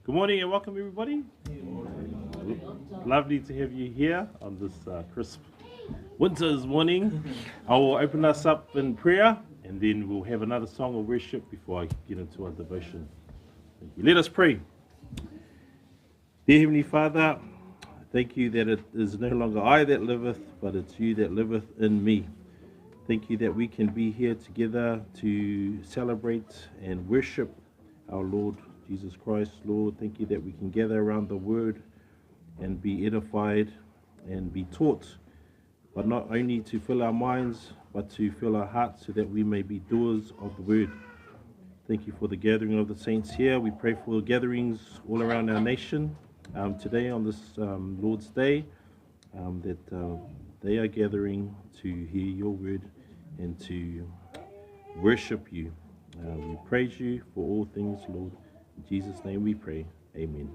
Good morning and welcome, everybody. Lovely to have you here on this crisp winter's morning. I will open us up in prayer and then we'll have another song of worship before I get into our devotion. Thank you. Let us pray. Dear Heavenly Father, thank you that it is no longer I that liveth, but it's you that liveth in me. Thank you that we can be here together to celebrate and worship our Lord Jesus Christ. Lord, thank you that we can gather around the Word and be edified and be taught, but not only to fill our minds, but to fill our hearts so that we may be doers of the Word. Thank you for the gathering of the saints here. We pray for gatherings all around our nation today on this Lord's Day, that they are gathering to hear your word and to worship you. We praise you for all things, Lord. In Jesus' name we pray. Amen.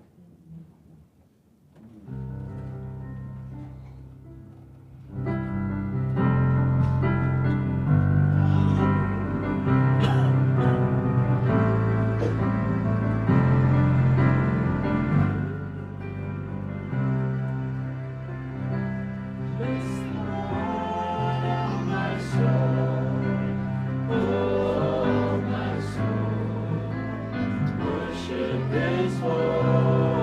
Worship His holy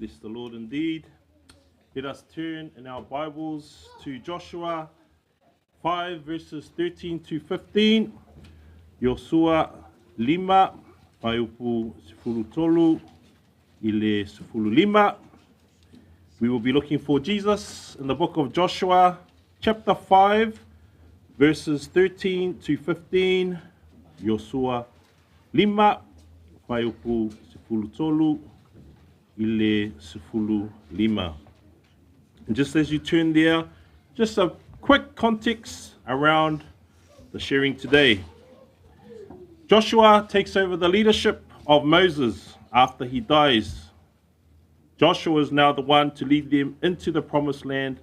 Bless the Lord indeed. Let us turn in our Bibles to Joshua 5 verses 13 to 15. Iosua lima, fuaiupu 13 i le 15. We will be looking for Jesus in the book of Joshua, chapter 5, verses 13 to 15. Iosua lima, fuaiupu 13 i le 15. And just as you turn there, just a quick context around the sharing today. Joshua takes over the leadership of Moses after he dies. Joshua is now the one to lead them into the promised land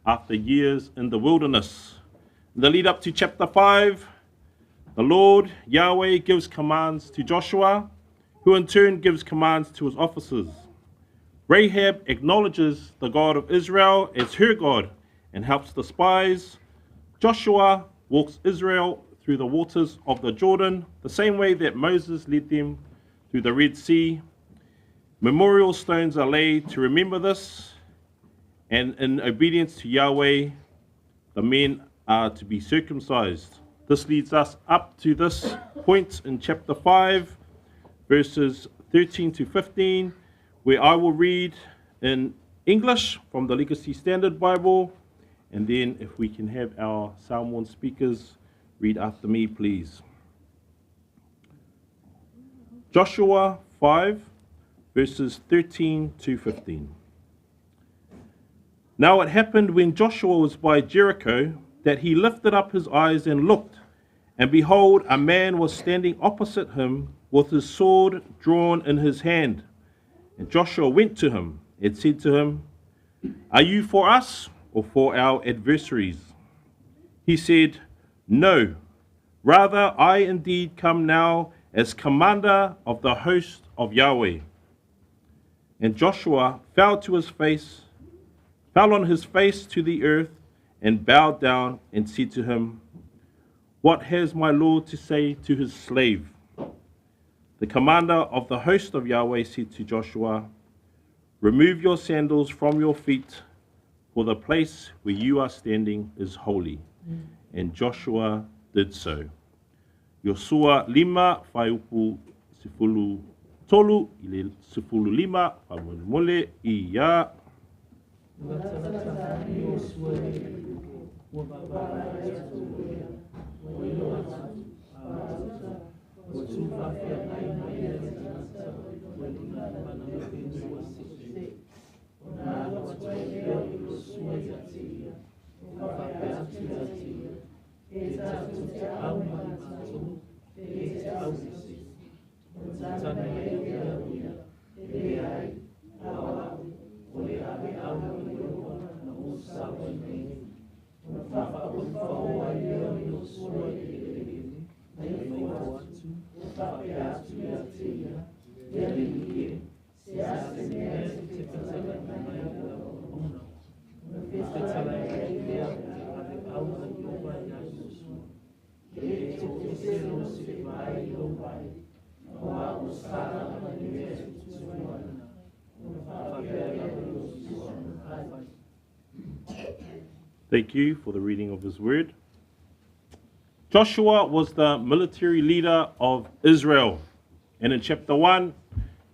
after years in the wilderness. In the lead up to chapter 5, the Lord Yahweh gives commands to Joshua, who in turn gives commands to his officers. Rahab acknowledges the God of Israel as her God and helps the spies. Joshua walks Israel through the waters of the Jordan, the same way that Moses led them through the Red Sea. Memorial stones are laid to remember this, and in obedience to Yahweh, the men are to be circumcised. This leads us up to this point in chapter 5, verses 13 to 15, where I will read in English from the Legacy Standard Bible, and then if we can have our Samoan speakers read after me, please. Joshua 5, verses 13 to 15. Now it happened when Joshua was by Jericho that he lifted up his eyes and looked, and behold, a man was standing opposite him with his sword drawn in his hand. And Joshua went to him and said to him, Are you for us or for our adversaries? He said, No, rather I indeed come now as commander of the host of Yahweh. And Joshua fell to his face, fell on his face to the earth, and bowed down and said to him, What has my Lord to say to his slave? The commander of the host of Yahweh said to Joshua, Remove your sandals from your feet, for the place where you are standing is holy. And Joshua did so. Iosua lima, fuaiupu 13 i le 15, faamolemole ia. Ua latalata ane Iosua i Ieriko, ua vaavaai atu ia, ua iloa atu, a tusa, ua tu faafeagai mai ia le tagata ua limalima na penu ua see. Ona alo atu ai lea o Iosua ia te ia, ma faapea atu ia te ia, E tatou te au mai matou, pe e te au i se isi. Ona tali mai lea o ia, E leai, a o au, o le aweawe o Ieova na ou sao ai nei. Ona faafaufao ai lea o Iosua i le eleele, ma ifo atu, faapea atu ia te ia, E alii e, se a se mea e te fetalai mai i lau auauna. Ona fetalai ai lea o le aweawe a Ieova iā Iosua. E toese lou seevae i lou vae, aua o sa lava le mea e tutu ai i ina. Ona faapea lea o Iosua, Ai. Thank you for the reading of his word. Joshua was the military leader of Israel. And in chapter 1,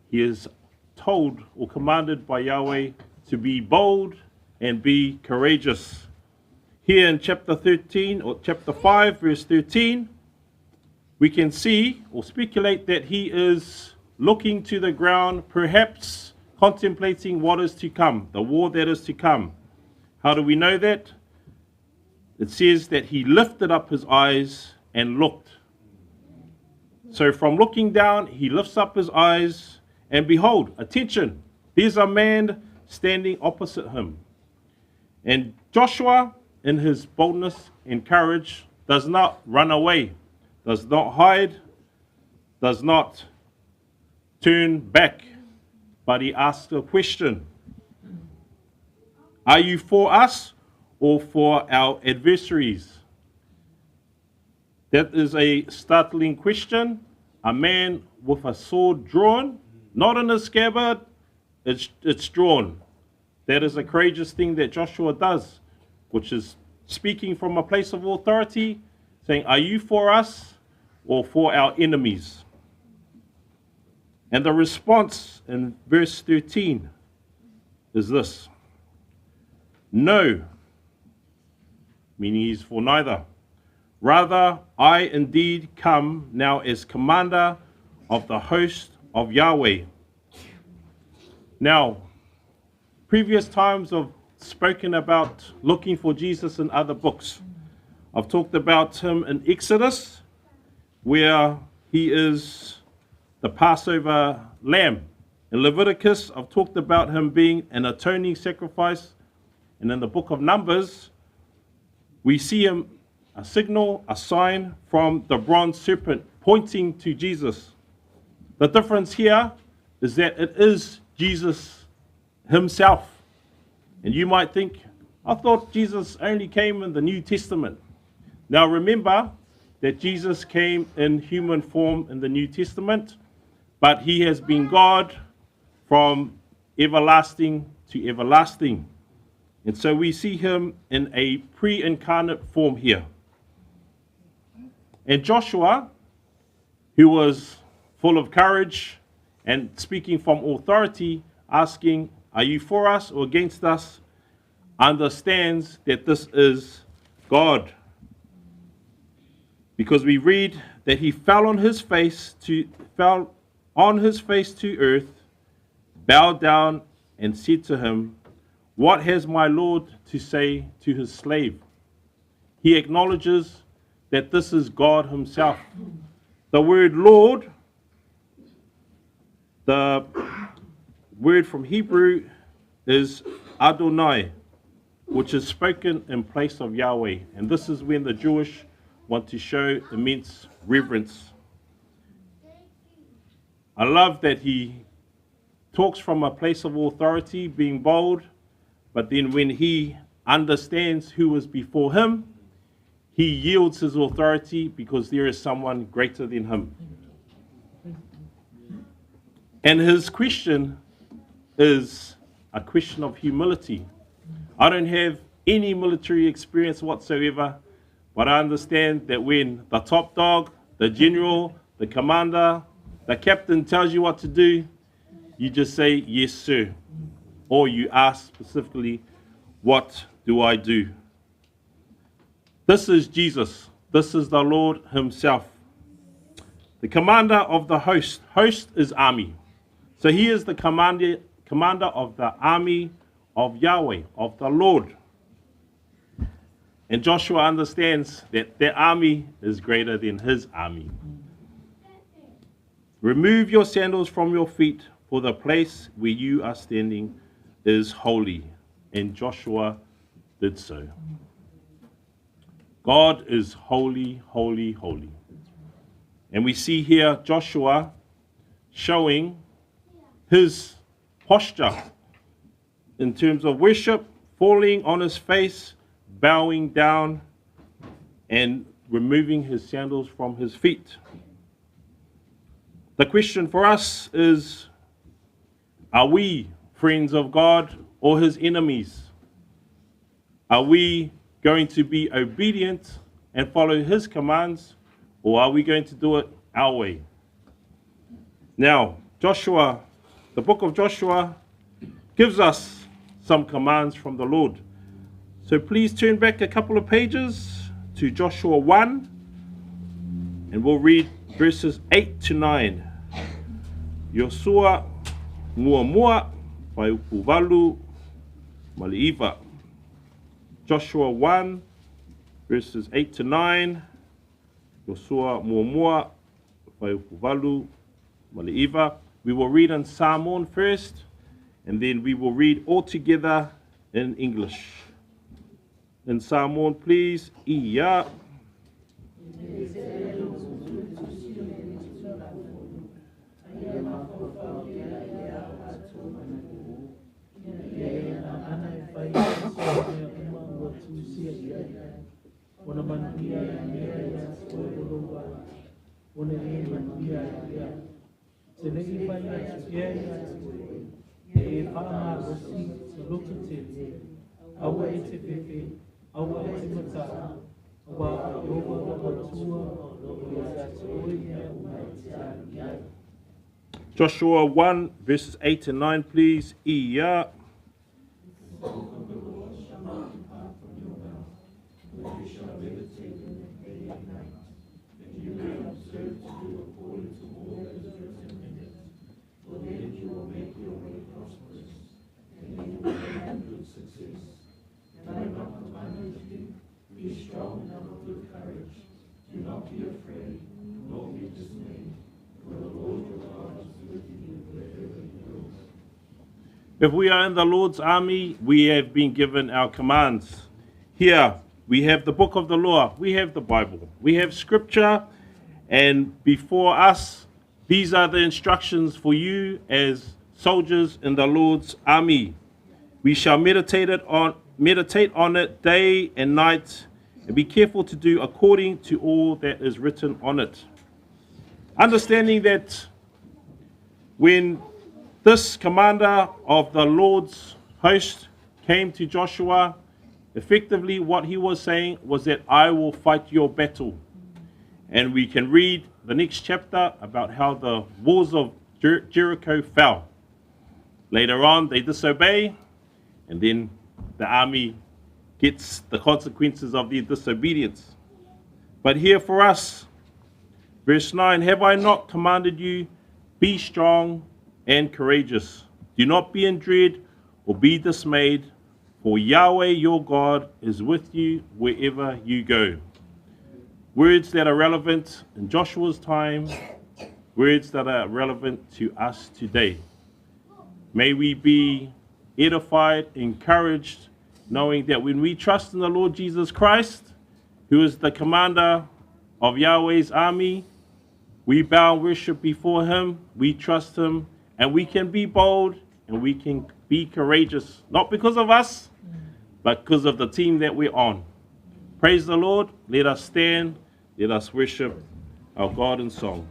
he is told or commanded by Yahweh to be bold and be courageous. Here in chapter 13 or chapter 5, verse 13, we can see or speculate that he is looking to the ground, perhaps contemplating what is to come, the war that is to come. How do we know that? It says that he lifted up his eyes and looked. So from looking down, he lifts up his eyes, and behold, attention, there's a man standing opposite him. And Joshua, in his boldness and courage, does not run away, does not hide, does not turn back, but he asks a question. Are you for us or for our adversaries? That is a startling question. A man with a sword drawn, not in his scabbard, it's drawn. That is a courageous thing that Joshua does, which is speaking from a place of authority, saying, are you for us or for our enemies? And the response in verse 13 is this: no, meaning he's for neither. Rather, I indeed come now as commander of the host of Yahweh. Now, previous times I've spoken about looking for Jesus in other books. I've talked about him in Exodus, where he is the Passover lamb. In Leviticus, I've talked about him being an atoning sacrifice. And in the book of Numbers, we see him a signal, a sign from the bronze serpent pointing to Jesus. The difference here is that it is Jesus himself. And you might think, I thought Jesus only came in the New Testament. Now remember that Jesus came in human form in the New Testament, but he has been God from everlasting to everlasting. And so we see him in a pre-incarnate form here. And Joshua, who was full of courage and speaking from authority, asking, are you for us or against us, understands that this is God. Because we read that he fell on his face to earth, bowed down, and said to him, what has my Lord to say to his slave? He acknowledges that this is God himself. The word Lord, the word from Hebrew is Adonai, which is spoken in place of Yahweh. And this is when the Jewish want to show immense reverence. I love that he talks from a place of authority, being bold, but then when he understands who is before him, he yields his authority because there is someone greater than him. And his question is a question of humility. I don't have any military experience whatsoever, but I understand that when the top dog, the general, the commander, the captain tells you what to do, you just say, yes, sir. Or you ask specifically, what do I do? This is Jesus. This is the Lord himself. The commander of the host. Host is army. So he is the commander of the army of Yahweh, of the Lord. And Joshua understands that their army is greater than his army. Remove your sandals from your feet, for the place where you are standing is holy. And Joshua did so. God is holy, holy, holy. And we see here Joshua showing his posture in terms of worship, falling on his face, bowing down, and removing his sandals from his feet. The question for us is, are we friends of God or his enemies? Are we going to be obedient and follow his commands, or are we going to do it our way? Now, Joshua, the book of Joshua, gives us some commands from the Lord. So please turn back a couple of pages to Joshua 1, and we'll read verses 8 to 9. Joshua Muamua Whaiupuvalu Maliiva. Joshua 1, verses 8 to 9. Joshua Muamua Whaiupuvalu Maliiva. We will read in Samoan first, and then we will read all together in English. In Samoan, please. Ia. Ia e faamalosi se lototele, aua e te fefe, aua e te mataʻu, auā o Ieova lou Atua o loo ia te oe i mea uma e te alu i ai. Joshua 1, verses 8 and 9, please. Ia. The book of the law shall not depart from your mouth, but you shall meditate in it day and night, that you may observe to do according to all that is written in it. For then you will make your way prosperous, and you will have good success. Have I not commanded you? Be strong and of good courage. Do not be afraid, nor be dismayed, for the Lord your God is with you wherever you go. If we are in the Lord's army, we have been given our commands. Here, we have the book of the law, we have the Bible, we have scripture, and before us, these are the instructions for you as soldiers in the Lord's army. We shall meditate on it day and night, and be careful to do according to all that is written on it. Understanding that when this commander of the Lord's host came to Joshua, effectively what he was saying was that I will fight your battle. And we can read the next chapter about how the walls of Jericho fell. Later on, they disobey, and then the army gets the consequences of their disobedience. But here for us, verse 9, have I not commanded you, be strong and courageous. Do not be in dread or be dismayed, for Yahweh your God is with you wherever you go. Words that are relevant in Joshua's time, words that are relevant to us today. May we be edified, encouraged, knowing that when we trust in the Lord Jesus Christ, who is the commander of Yahweh's army, we bow and worship before him, we trust him, and we can be bold and we can be courageous, not because of us, but because of the team that we're on. Praise the Lord. Let us stand. Let us worship our God in song.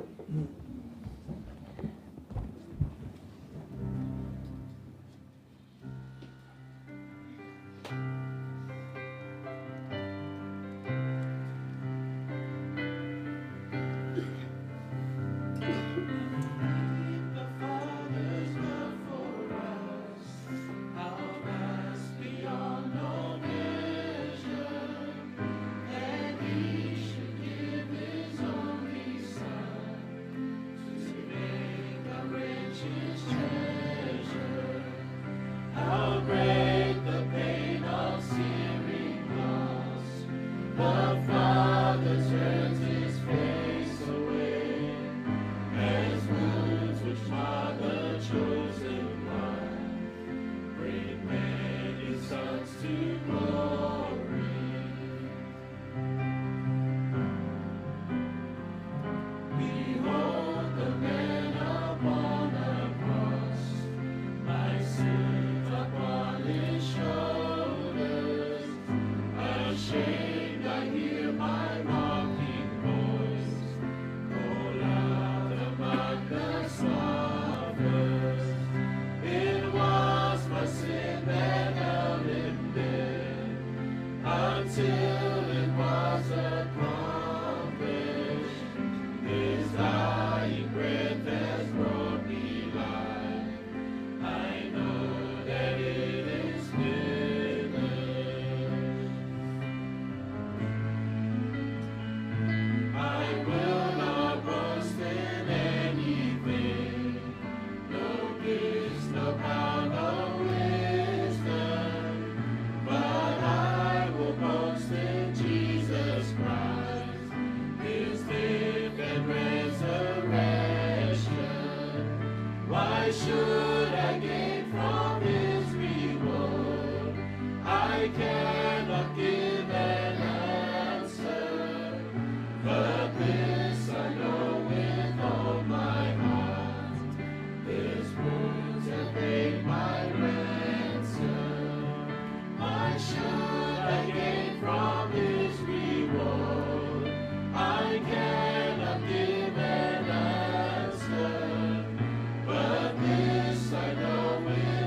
But this I know with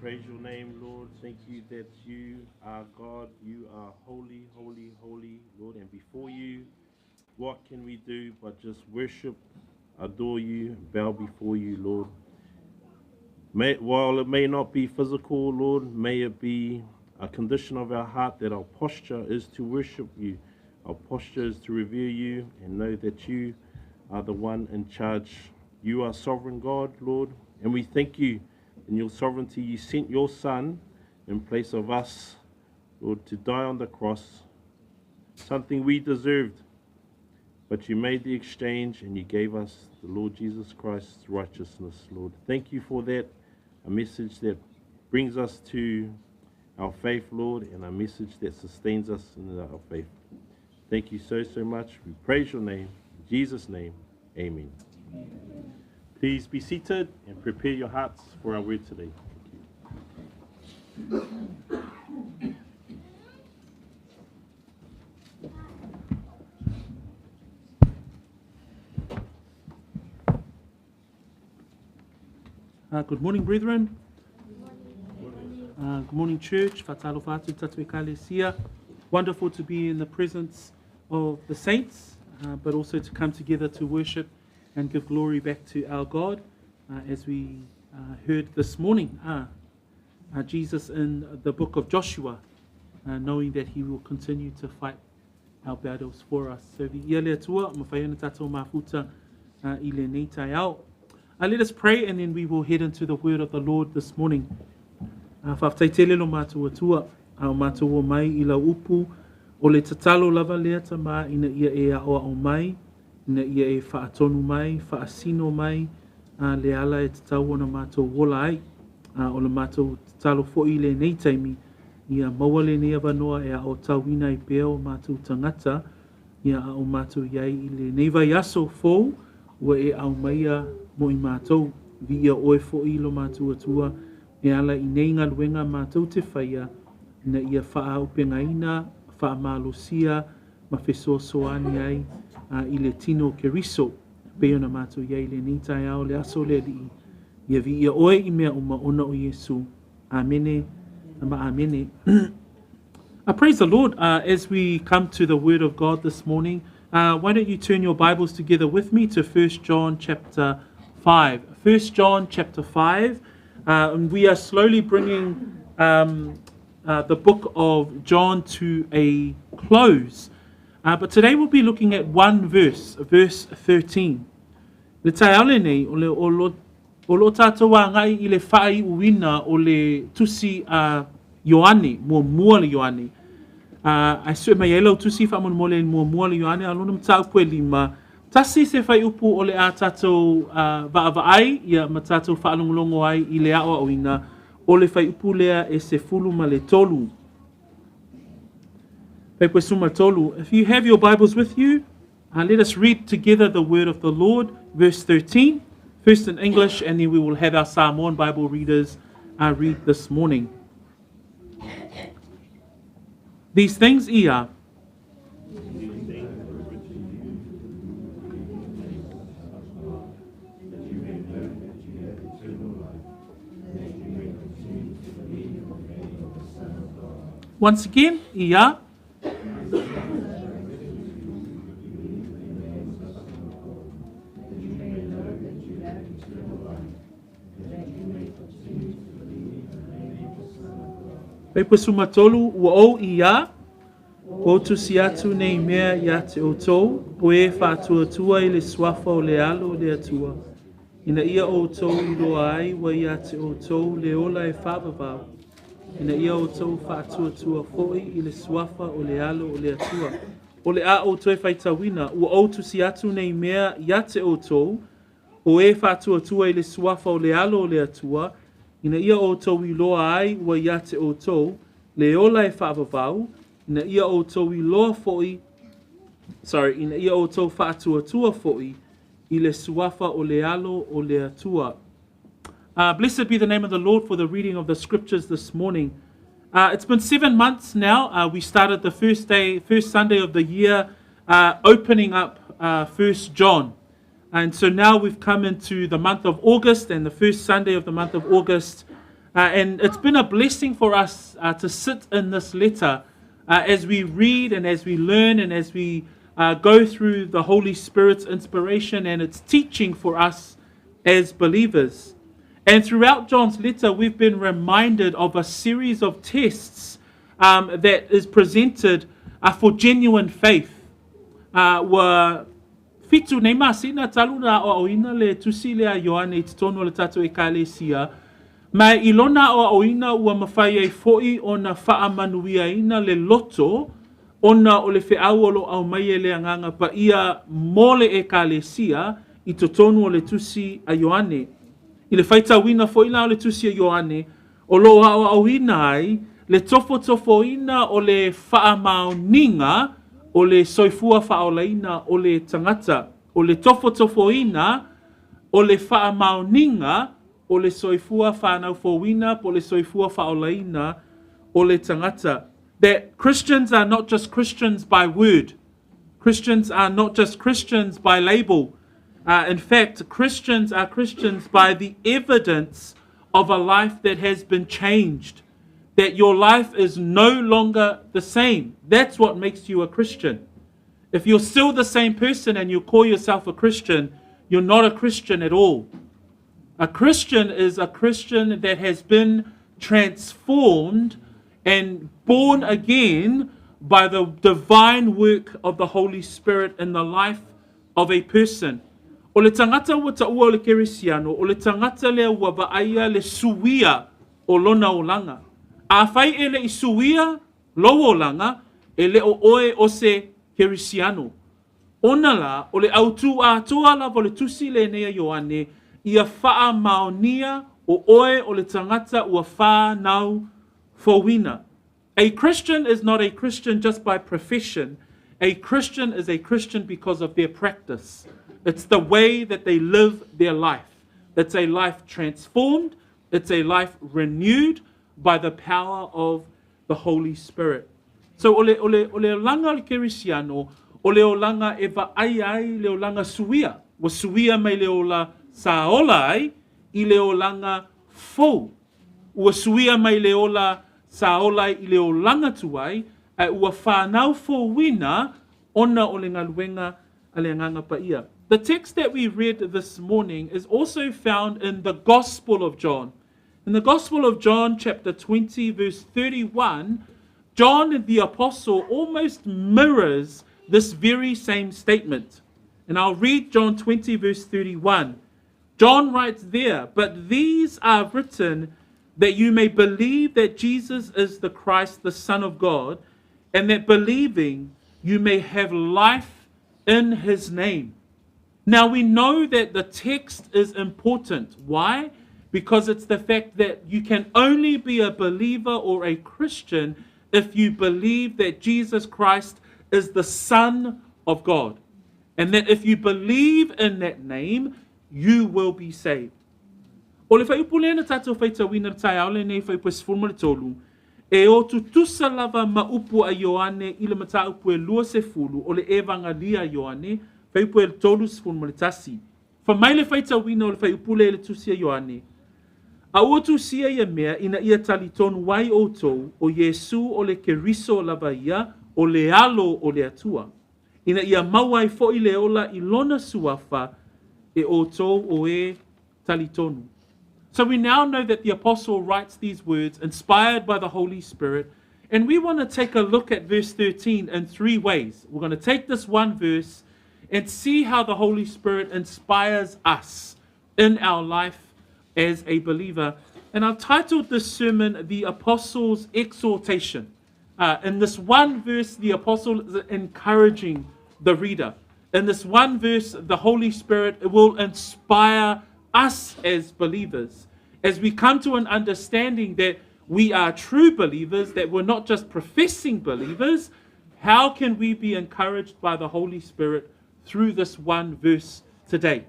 praise your name, Lord. Thank you that you are God. You are holy, holy, holy, Lord. And before you, what can we do but just worship, adore you, bow before you, Lord? May, while it may not be physical, Lord, may it be a condition of our heart that our posture is to worship you. Our posture is to revere you and know that you are the one in charge. You are sovereign God, Lord, and we thank you in your sovereignty. You sent your Son in place of us, Lord, to die on the cross, something we deserved. But you made the exchange and you gave us the Lord Jesus Christ's righteousness, Lord. Thank you for that, a message that brings us to our faith, Lord, and a message that sustains us in our faith. Thank you so, so much. We praise your name. In Jesus' name, amen. amen. Please be seated and prepare your hearts for our word today. Thank you. Uh, good morning, brethren. Good morning, uh, good morning church. Wonderful to be in the presence of the saints, uh, but also to come together to worship and give glory back to our God, uh, as we uh, heard this morning. Uh, uh, Jesus in the book of Joshua, uh, knowing that he will continue to fight our battles for us. So the ia le atua, mawhai ana tātou mafuta uh, i le nei tai ao. Uh, let us pray and then we will head into the word of the Lord this morning. Uh, Whawhtai tele lo mātou atua, a o mātou o mai i lau upu, o le tatalo lava lea ta mā ina ia e ao ao mai, ina ia e whaatonu mai, whaasino mai, a le ala e tatau ona mātou wola ai, a o le mātou tatalo foi le nei taimi, ia maua le nei avanoa e a o tauina i pea o mātou tangata, ia a o mātou iai i le nei vai aso fou, ua e au maia mo i mātou, vi ia oe foi lo mātou atua, e ala i nei ngaluenga mātou te whaia, ina ia whaa upengaina, whaa malosia, ma fesoasoani ai uh, i le tino Keriso. Pe ona mātou iai le nei tai ao le aso le alii. Ia vi ia oe i mea uma ona o Iesu. Amene. Ma amene. I praise the Lord uh, as we come to the Word of God this morning. Uh, why don't you turn your Bibles together with me to 1 John chapter 5. 1 John chapter 5. Uh, and we are slowly bringing um, uh, the book of John to a close. Uh, but today we'll be looking at one verse, verse 13. Le taeao nei, o le o lo, o lo tātou a ngai i le whaai uina o le tusi a Ioane, mua mua le Ioane. Uh, ai sue mai ai lau tusi wha mo le mua mua le Ioane, a lona mtau pue lima. Tasi se whai upu o le a tātou uh, vaavaai, ia ma tātou whaalongolongo ai i le ao au ina, o le whai upu lea e se fulu ma le tolu. Whai suma tolu. If you have your Bibles with you, uh, let us read together the word of the Lord, verse 13, first in English, and then we will have our Samoan Bible readers uh, read this morning. These things, ia, Once again, ia. Peipa sumatolu ua ou ia, o tusi atu nei mea ia te o tou, o e whaatuatua i le suafa o le alo o le atua. Ina ia o tou i loa ai wa ia te o tou le ola e whaavavau. Ina ia o tou whaatuatua foi i le suafa o le alo o le atua. O le a o toe whaitawina, ua o tusi atu nei mea ia te o tou, o e whaatuatua i le suafa o le alo o le atua, ina ia o tou i loa ai ua ia te o tou, le ola e whaavavau, ina ia o tou i loa foi, sorry, ina ia o tou whaatuatua foi, i le suafa o le alo o le atua. Uh, blessed be the name of the Lord for the reading of the scriptures this morning. Uh, it's been seven months now. Uh, we started the first day, first Sunday of the year, uh, opening up uh, First John, and so now we've come into the month of August and the first Sunday of the month of August. And it's been a blessing for us to sit in this letter as we read and as we learn and as we go through the Holy Spirit's inspiration and its teaching for us as believers. And throughout John's letter, we've been reminded of a series of tests that is presented for genuine faith. Ua fitu nei masina talu na aʻoaʻoina le tusi lea a Ioane i totonu o le tatou Ekalesia, ma i lona aʻoaʻoina ua mafai ai foʻi ona faamanuiaina le loto ona o le feau o lo o aumai e le Agaga Paia mo le Ekalesia i totonu o le tusi a Ioane. I le faitauina foi la o le tusi a Ioane, o lo o aoaoina ai le tofotofoina o le faamaoniga o le soifua faaolaina o le tagata, o le tofotofoina o le faamaoniga o le soifua whānaufouina po o le soifua faaolaina o le tagata. That Christians are not just Christians by word. Christians are not just Christians by label. In fact, Christians are Christians by the evidence of a life that has been changed. That your life is no longer the same. That's what makes you a Christian. If you're still the same person and you call yourself a Christian, you're not a Christian at all. A Christian is a Christian that has been transformed and born again by the divine work of the Holy Spirit in the life of a person. O le tagata ua taua o le Kerisiano, o le tagata lea ua vaaia le suia o lona olaga. Afai e le i suia lou olaga, e le o oe o se Kerisiano. Ona la, o le autū atoa lava o le tusi lenei a Ioane, ia faamaonia o oe o le tagata ua whānau fouina. A Christian is not a Christian just by profession. A Christian is a Christian because of their practice. It's the way that they live their life. It's a life transformed. It's a life renewed by the power of the Holy Spirit. So o le, o le, o le olaga o le Kerisiano, o le olaga e vaai ai le olaga suia. Ua suia mai le ola sa ola ai i le olaga fou. Ua suia mai le ola sa ola ai i le olaga tuai, ae ua whānau fouina ona o le galuega a le Agaga Paia. The text that we read this morning is also found in the Gospel of John. In the Gospel of John, chapter 20, verse 31, John the Apostle almost mirrors this very same statement. And I'll read John 20, verse 31. John writes there, But these are written that you may believe that Jesus is the Christ, the Son of God, and that believing you may have life in his name. Now we know that the text is important. Why? Because it's the fact that you can only be a believer or a Christian if you believe that Jesus Christ is the Son of God. And that if you believe in that name, you will be saved. O le fuaiupu lea na tatou faitauina i le taeao lenei fuaiupu e 13, e o tutusa lava ma upu a Ioane i le mataupu e 20 o le Evangalia a Ioane, fuaiupu e 31. Fai mai le faitauina o le fuaiupu lea i le tusi a Ioane, A ua tusia ia mea ina ia talitonu ai outou o Iesu o le Keriso lava ia, o le Alo o le Atua, ina ia maua ai foʻi le ola i lona suafa e outou o e talitonu. So we now know that the apostle writes these words inspired by the Holy Spirit, and we want to take a look at verse 13 in three ways. We're going to take this one verse and see how the Holy Spirit inspires us in our life as a believer. And I've titled this sermon, The Apostle's Exhortation. In this one verse, the apostle is encouraging the reader. In this one verse, the Holy Spirit will inspire us as believers. As we come to an understanding that we are true believers, that we're not just professing believers, how can we be encouraged by the Holy Spirit through this one verse today?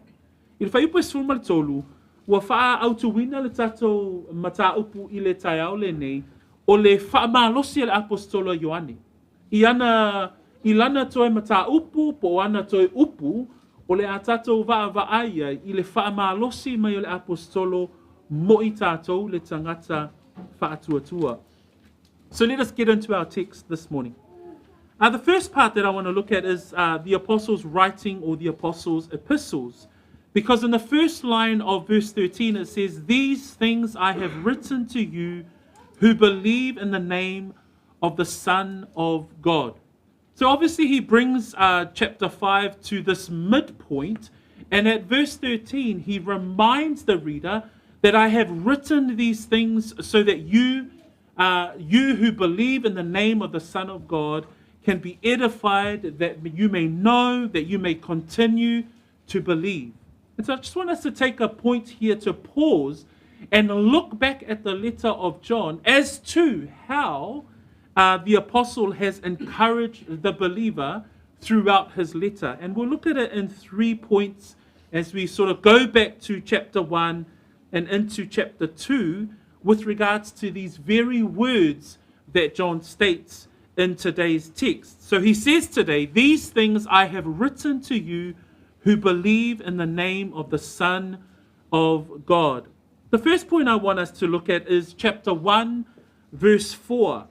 I le fuaiupu e 13, ua faaautuina le tatou mataupu i le taeao lenei, o le faamalosi a le Aposetolo a Ioane. I ana, i lana toe mataupu po o ana toe upu, o le a tatou vaavaai ai i le faamalosi mai o le Aposetolo mo'i tātou le tagata faatuatua. So let us get into our text this morning. The first part that I want to look at is the apostles' writing or the apostles' epistles. Because in the first line of verse 13 it says, These things I have written to you who believe in the name of the Son of God. So obviously he brings chapter 5 to this midpoint, and at verse 13 he reminds the reader that I have written these things so that you, you who believe in the name of the Son of God can be edified, that you may know, that you may continue to believe. And so I just want us to take a point here to pause and look back at the letter of John as to how the apostle has encouraged the believer throughout his letter. And we'll look at it in 3 points as we sort of go back to chapter 1 and into chapter 2 with regards to these very words that John states in today's text. So he says today, These things I have written to you who believe in the name of the Son of God. The first point I want us to look at is chapter 1, verse 4.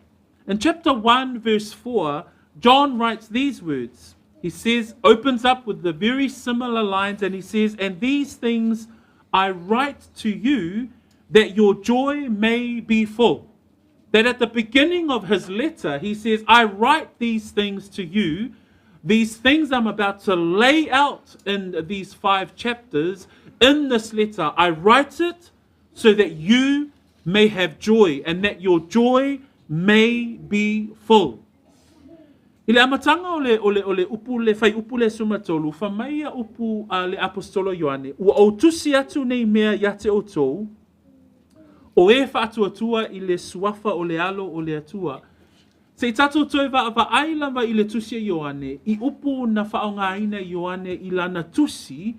In chapter 1, verse 4, John writes these words. He says, opens up with the very similar lines, and he says, And these things I write to you, that your joy may be full. That at the beginning of his letter, he says, I write these things to you, these things I'm about to lay out in these 5 chapters in this letter. I write it so that you may have joy and that your joy may be full. I le amataga o le, o le, o le upu le fai upu le sumatolu, fa mai ia upu a le apostolo Ioane, ua ou tusi atu nei mea ia te outou, o e faatuatua i le suafa o le alo o le Atua. Se i tātou toe vaavaai lava i le tusi a Ioane, i upu na faaaogaina e Ioane i lana tusi,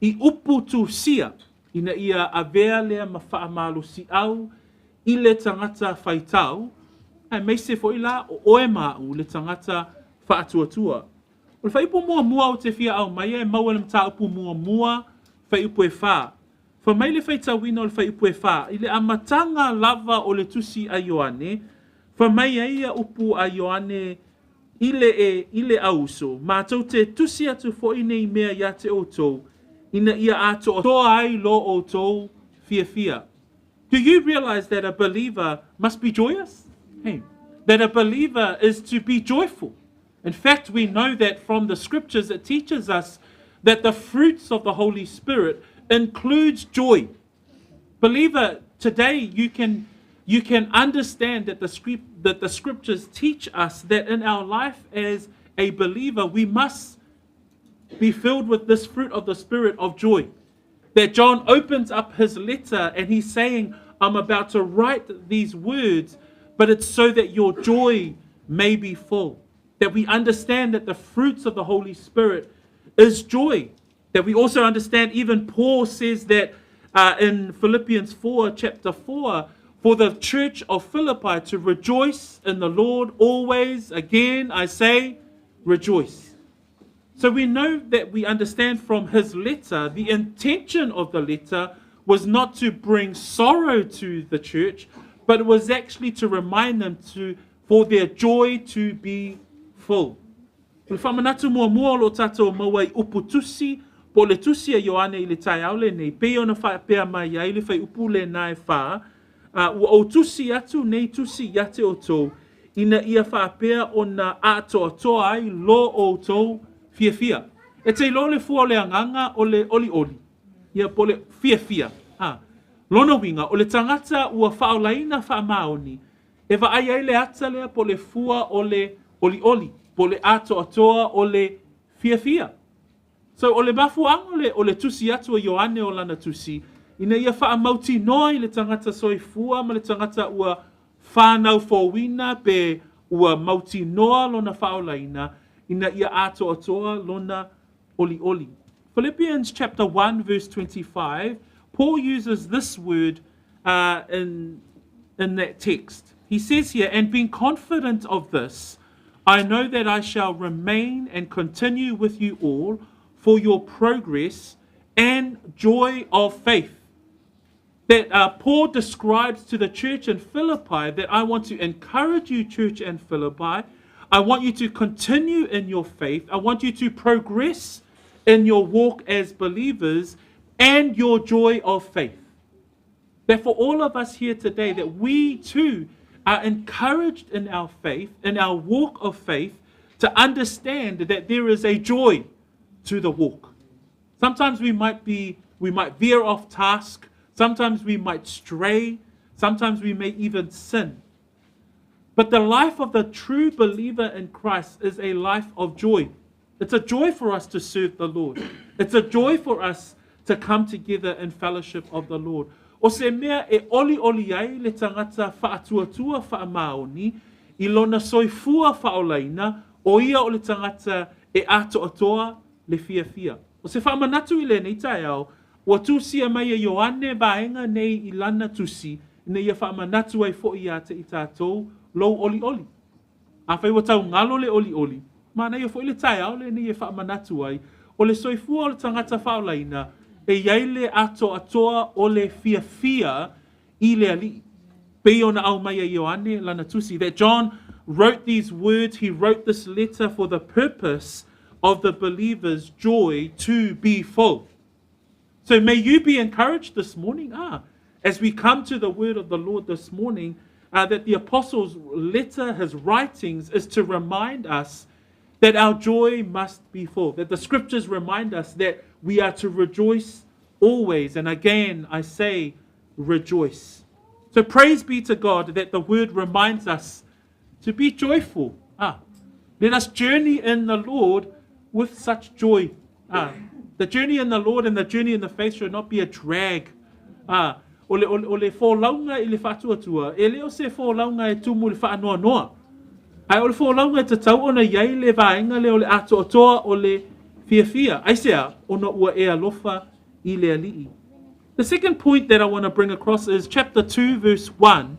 i upu tusia, ina ia avea lea ma faamalosiau i le tagata faitau, aemaise foi la o oe ma a'u le tagata faatuatua. O le faaiupu muamua ou te fia aumaia e maua i le mataupu muamua faaiupu e 4. Fai mai le faitauina o le faaiupu e 4, i le amataga lava o le tusi a Ioane, fai mai ai ia upu a Ioane i le e i le auuso, matou te tusi atu foi nei mea ia te outou, ina ia atoatoa ai lo outou fiafia. Do you realize that a believer must be joyous? Hey, that a believer is to be joyful. In fact, we know that from the scriptures, it teaches us that the fruits of the Holy Spirit includes joy. Believer, today you can understand that the scriptures teach us that in our life as a believer, we must be filled with this fruit of the Spirit of joy. That John opens up his letter and he's saying, I'm about to write these words, but it's so that your joy may be full. That we understand that the fruits of the Holy Spirit is joy. That we also understand, even Paul says that in Philippians 4, chapter 4, for the church of Philippi to rejoice in the Lord always. Again, I say, rejoice. So we know that we understand from his letter, the intention of the letter was not to bring sorrow to the church, but it was actually to remind them for their joy to be full. O le faamanatu muamua o lo tātou maua i upu tusi, po o le tusi a Ioane i le taeao lenei, pei ona faapea mai ai le faaiupu lenā e 4, ua ou tusi atu nei tusi ia te outou, ina ia faapea ona atoatoa ai lo outou fiafia. E te iloa le fua o le agaga o le olioli, ia po o le fiafia. Lona uiga, o le tagata ua faaolaina faamaoni, e vaai ai le ata lea po o le fua o le olioli, po o le atoatoa o le fiafia. So o le mafuaaga o le tusi atu a Ioane o lana tusi, ina ia faamautinoa i le tagata soifua ma le tagata ua whānau fouina pe ua mautinoa lona faaolaina, ina ia atoatoa lona olioli. Philippians chapter 1 verse 25, Paul uses this word in that text. He says here, and being confident of this, I know that I shall remain and continue with you all for your progress and joy of faith, that Paul describes to the church in Philippi that I want to encourage you, church in Philippi. I want you to continue in your faith. I want you to progress in your walk as believers and your joy of faith. That for all of us here today, that we too are encouraged in our faith, in our walk of faith, to understand that there is a joy to the walk. Sometimes we might be, we might veer off task. Sometimes we might stray. Sometimes we may even sin. But the life of the true believer in Christ is a life of joy. It's a joy for us to serve the Lord. It's a joy for us to come together in fellowship of the Lord. O se mea e olioli ai le tagata faatuatua faamaoni i lona soifua faaolaina, o ia o le tagata e atoatoa le fiafia. O se faamanatu i lenei taeao, ua tusia mai e Ioane vaega nei i lana tusi, ina ia faamanatu ai foi ia te i tatou lou olioli. Afai ua taugalo le olioli, manaia foi le taeao lenei e faamanatu ai, o le soifua o le tagata faaolaina, e i ai le atoatoa o le fiafia i le Alii. Pei ona aumai e Ioane lana tusi, that John wrote these words, he wrote this letter for the purpose of the believer's joy to be full. So may you be encouraged this morning, as we come to the word of the Lord this morning, that the apostle's letter, his writings, is to remind us that our joy must be full, that the scriptures remind us that we are to rejoice always. And again, I say, rejoice. So praise be to God that the word reminds us to be joyful. Let us journey in the Lord with such joy. The journey in the Lord and the journey in the faith should not be a drag. O le, o, o le folauga i le faatuatua, e le o se folauga e tumu i le faanoanoa. Ae o le folauga e tatau ona i ai le vaega lea o le atoatoa o le fiafia. Aisea, ona ua e alofa i le Alii. The second point that I want to bring across is chapter 2, verse 1,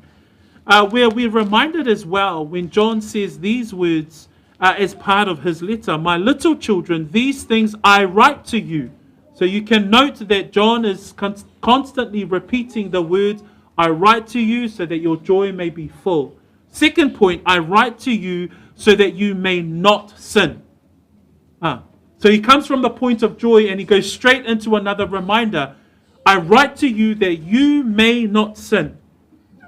where we're reminded as well when John says these words as part of his letter: "My little children, these things I write to you." So you can note that John is constantly repeating the words, "I write to you so that your joy may be full." Second point, I write to you so that you may not sin. So he comes from the point of joy and he goes straight into another reminder. I write to you that you may not sin.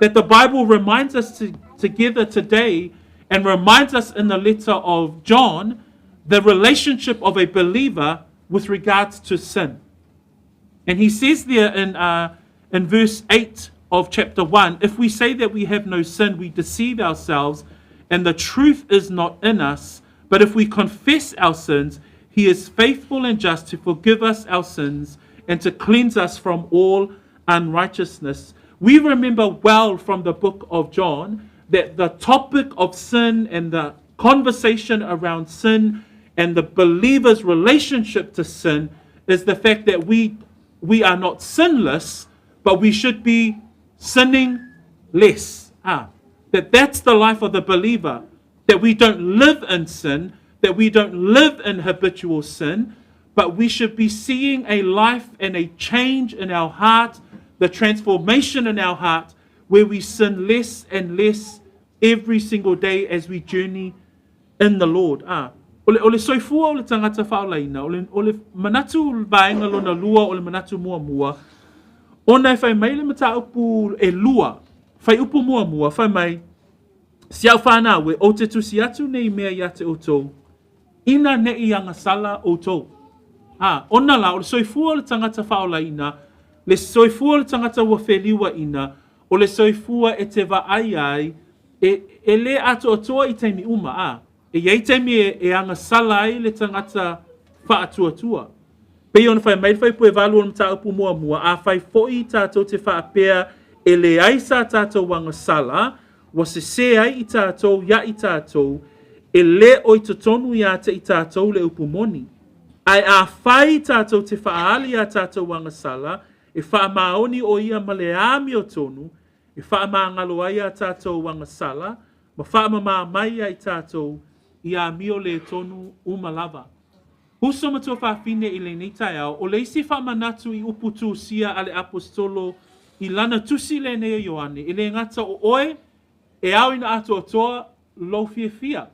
That the Bible reminds us together today and reminds us in the letter of John the relationship of a believer with regards to sin. And he says there in verse 8 of chapter 1, "If we say that we have no sin, we deceive ourselves, and the truth is not in us. But if we confess our sins, he is faithful and just to forgive us our sins and to cleanse us from all unrighteousness." We remember well from the book of John that the topic of sin and the conversation around sin and the believer's relationship to sin is the fact that we are not sinless, but we should be sinning less. That's the life of the believer, that we don't live in sin, that we don't live in habitual sin, but we should be seeing a life and a change in our heart, the transformation in our heart, where we sin less and less every single day as we journey in the Lord. O le soifua o le tagata faaolaina, o le manatu vaega lona lua o le manatu muamua, ona e fai mai le mataupu e lua, fuaiupu muamua, fai mai, si au whanau e o te tusi atu nei mea ia te outou, ina ne'i agasala outou. Ona la, o le soifua o le tagata faaolaina, le soifua o le tagata ua feliuaina, o le soifua e te vaai ai, e le atoatoa i taimi uma, e i ai taimi e agasala ai le tagata faatuatua. Pei ona fai mai le fuaiupu e 8 o le mataupu muamua, afai foi tatou te faapea e leai sa tatou agasala, ua sesē ai i tatou ia i tatou, e le o i totonu ia te i tatou le upu moni. Ae afai tatou te faaali a tatou agasala, e faamaoni o ia ma le amiotonu, e faamagalo ai a tatou agasala, ma faamamā mai ia i tatou i amio le tonu uma lava. Uso ma tuafafine i lenei taeao, o le isi faamanatu i upu tusia a le aposetolo. I lana tusi lenei a Ioane, e le gata o oe e ao ina atoatoa lou fiafia.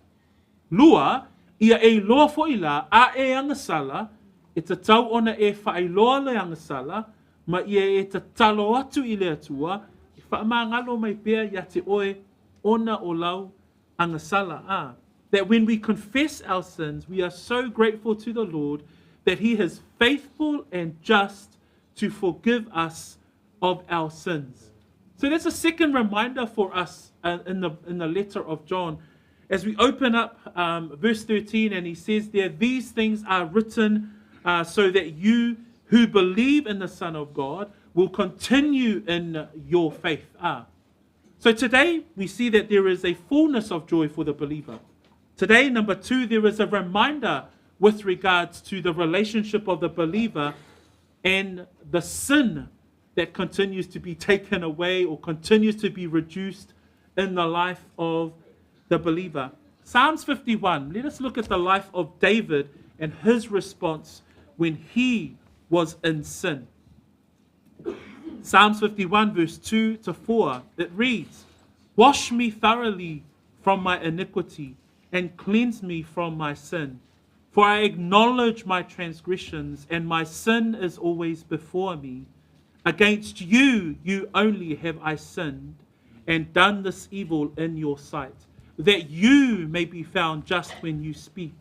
Lua, ia e iloa foʻi la a e agasala, e tatau ona e faailoa le agasala, ma ia e tatalo atu i le Atua, e faamagalo mai pea ia te oe ona o lau agasala. Ah, that when we confess our sins, we are so grateful to the Lord that He is faithful and just to forgive us of our sins. So that's a second reminder for us in the letter of John. As we open up verse 13, and he says there, these things are written so that you who believe in the Son of God will continue in your faith. Ah. So today we see that there is a fullness of joy for the believer. Today, number two, there is a reminder with regards to the relationship of the believer and the sin that continues to be taken away or continues to be reduced in the life of the believer. Psalms 51, let us look at the life of David and his response when he was in sin. Psalms 51, verse 2 to 4, it reads, Wash me thoroughly from my iniquity and cleanse me from my sin. For I acknowledge my transgressions, and my sin is always before me. Against you, you only have I sinned, and done this evil in your sight, that you may be found just when you speak,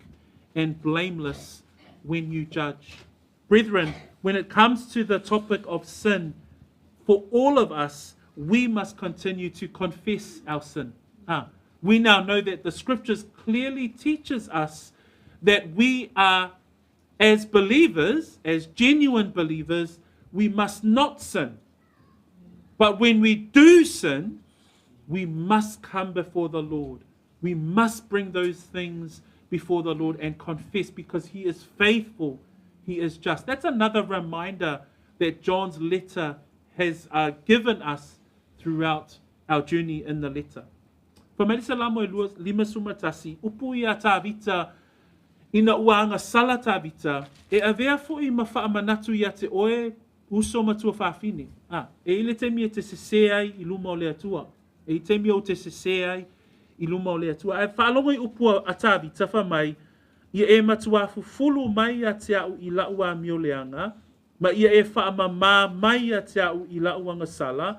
and blameless when you judge. Brethren, when it comes to the topic of sin, for all of us, we must continue to confess our sin. We now know that the scriptures clearly teaches us that we are, as believers, as genuine believers, we must not sin. But when we do sin, we must come before the Lord. We must bring those things before the Lord and confess, because He is faithful, He is just. That's another reminder that John's letter has given us throughout our journey in the letter. Fai mai le Salamo e lua lima suma tasi, upu ia Tāvita, ina ua agasala Tāvita, e avea foʻi ma faamanatu ia te oe, uso ma tuafafine. A, e i le taimi e te sesē ai i luma o le Atua. E i taimi ou te sesē ai i luma o le Atua. Ae faalogo i upu a Tāvita fai mai, ia e matuā fufulu mai ia te a'u i la'u amioleaga, ma ia e faamamā mai ia te a'u i la'u agasala,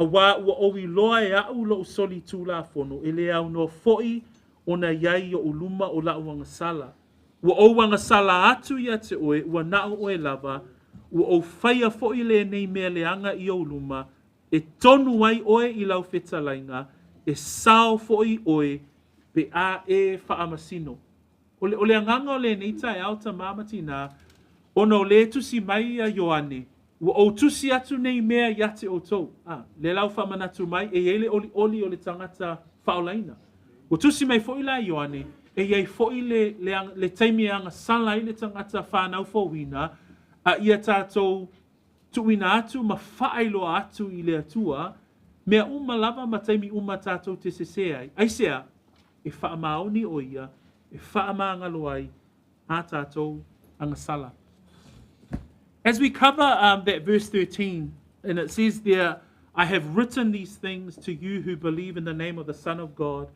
auā ua ou iloa e a'u lo'u solitulafono, e lē aunoa foʻi ona i ai i oʻu luma o la'u agasala. Ua ou agasala atu ia te oe, ua naʻo oe lava, ua ou faia foʻi lenei mea leaga i ou luma, e tonu ai oe i lau fetalaiga, e sao foʻi oe pe a e faamasino. O le, o le agaga o lenei taeao tamā ma tinā, ona o lē tusi mai ia Ioane, ua ou tusi atu nei mea ia te outou. A, lea la ua faamanatu mai, e i ai le olioli o le tagata faaolaina. Ua tusi mai foʻi la Ioane, e i ai foʻi le, le, le taimi e agasala ai le tagata whanau fouina, a ia tātou tuuina atu ma faailoa atu i le Atua, mea uma lava ma taimi uma tātou te sesē ai. Aisea, e faamaoni ʻo ia, e faamagalo ai a tātou agasala. As we cover that verse 13, and it says there, I have written these things to you who believe in the name of the Son of God.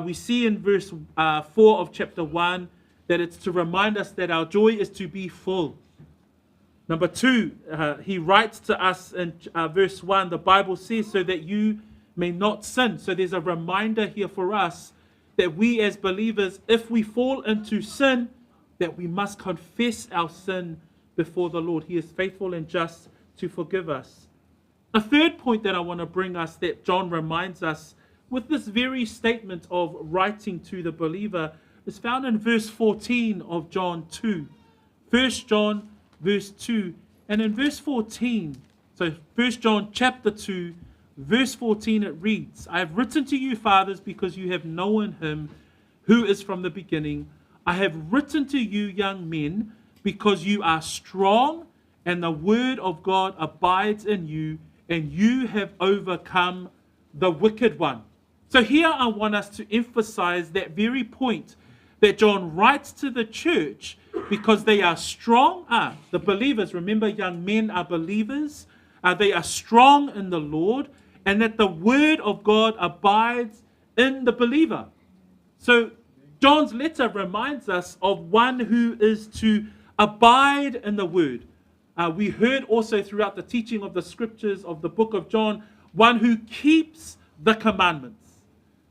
We see in verse 4 of chapter 1 that it's to remind us that our joy is to be full. Number two, he writes to us in verse 1, the Bible says, so that you may not sin. So there's a reminder here for us that we as believers, if we fall into sin, that we must confess our sin before the Lord. He is faithful and just to forgive us. A third point that I want to bring us that John reminds us with this very statement of writing to the believer is found in verse 14 of John 2. 1 John verse 2. And in verse 14, so 1 John chapter 2, verse 14, it reads, I have written to you, fathers, because you have known him who is from the beginning. I have written to you, young men, because you are strong and the word of God abides in you, and you have overcome the wicked one. So here I want us to emphasize that very point that John writes to the church because they are strong. Ah, the believers, remember, young men are believers. They are strong in the Lord, and that the word of God abides in the believer. So John's letter reminds us of one who is to abide in the word. We heard also throughout the teaching of the scriptures of the book of John, one who keeps the commandments.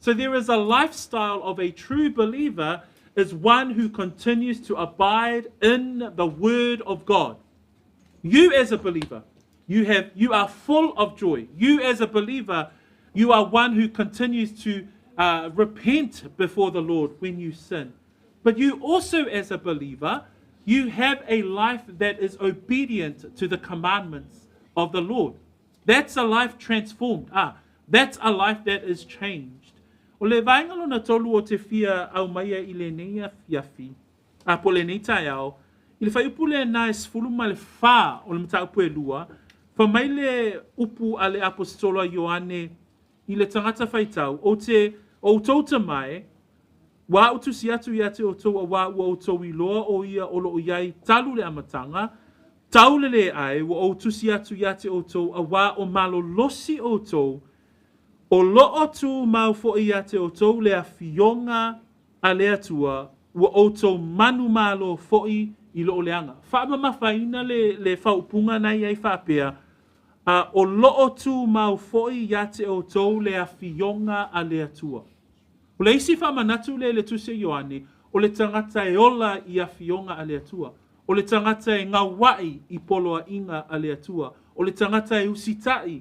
So there is a lifestyle of a true believer is one who continues to abide in the word of God. You as a believer, you are full of joy. You as a believer, you are one who continues to repent before the Lord when you sin. But you also as a believer, you have a life that is obedient to the commandments of the Lord. That's a life transformed. That's a life that is changed. O le vaega lona tolu ou te fia aumaia i lenei afiafi, a po o lenei taeao, i le fuaiupu lena e 14 o le mataupu e 2, fai mai le upu a le Aposetolo a Ioane i le tagata faitau, ou te, o outou tama e, ua ou tusi atu ia te outou auā ua outou iloa o ia o loo i ai talu le amataga, tau le lē ʻae, ua ou tusi atu ia te outou auā o malolosi outou, o loo tumau foʻi ia te outou le afioga a le Atua, ua outou manumalo foʻi i loo leaga. Faamamafaina le faaupuga na i ai faapea, a, o loo tumau foʻi ia te outou le afioga a le Atua. O le isi faamanatu lea i le tusi a Ioane, o le tagata e ola i afioga a le Atua. O le tagata e gauaʻi i poloaiga a le Atua. O le tagata e usitaʻi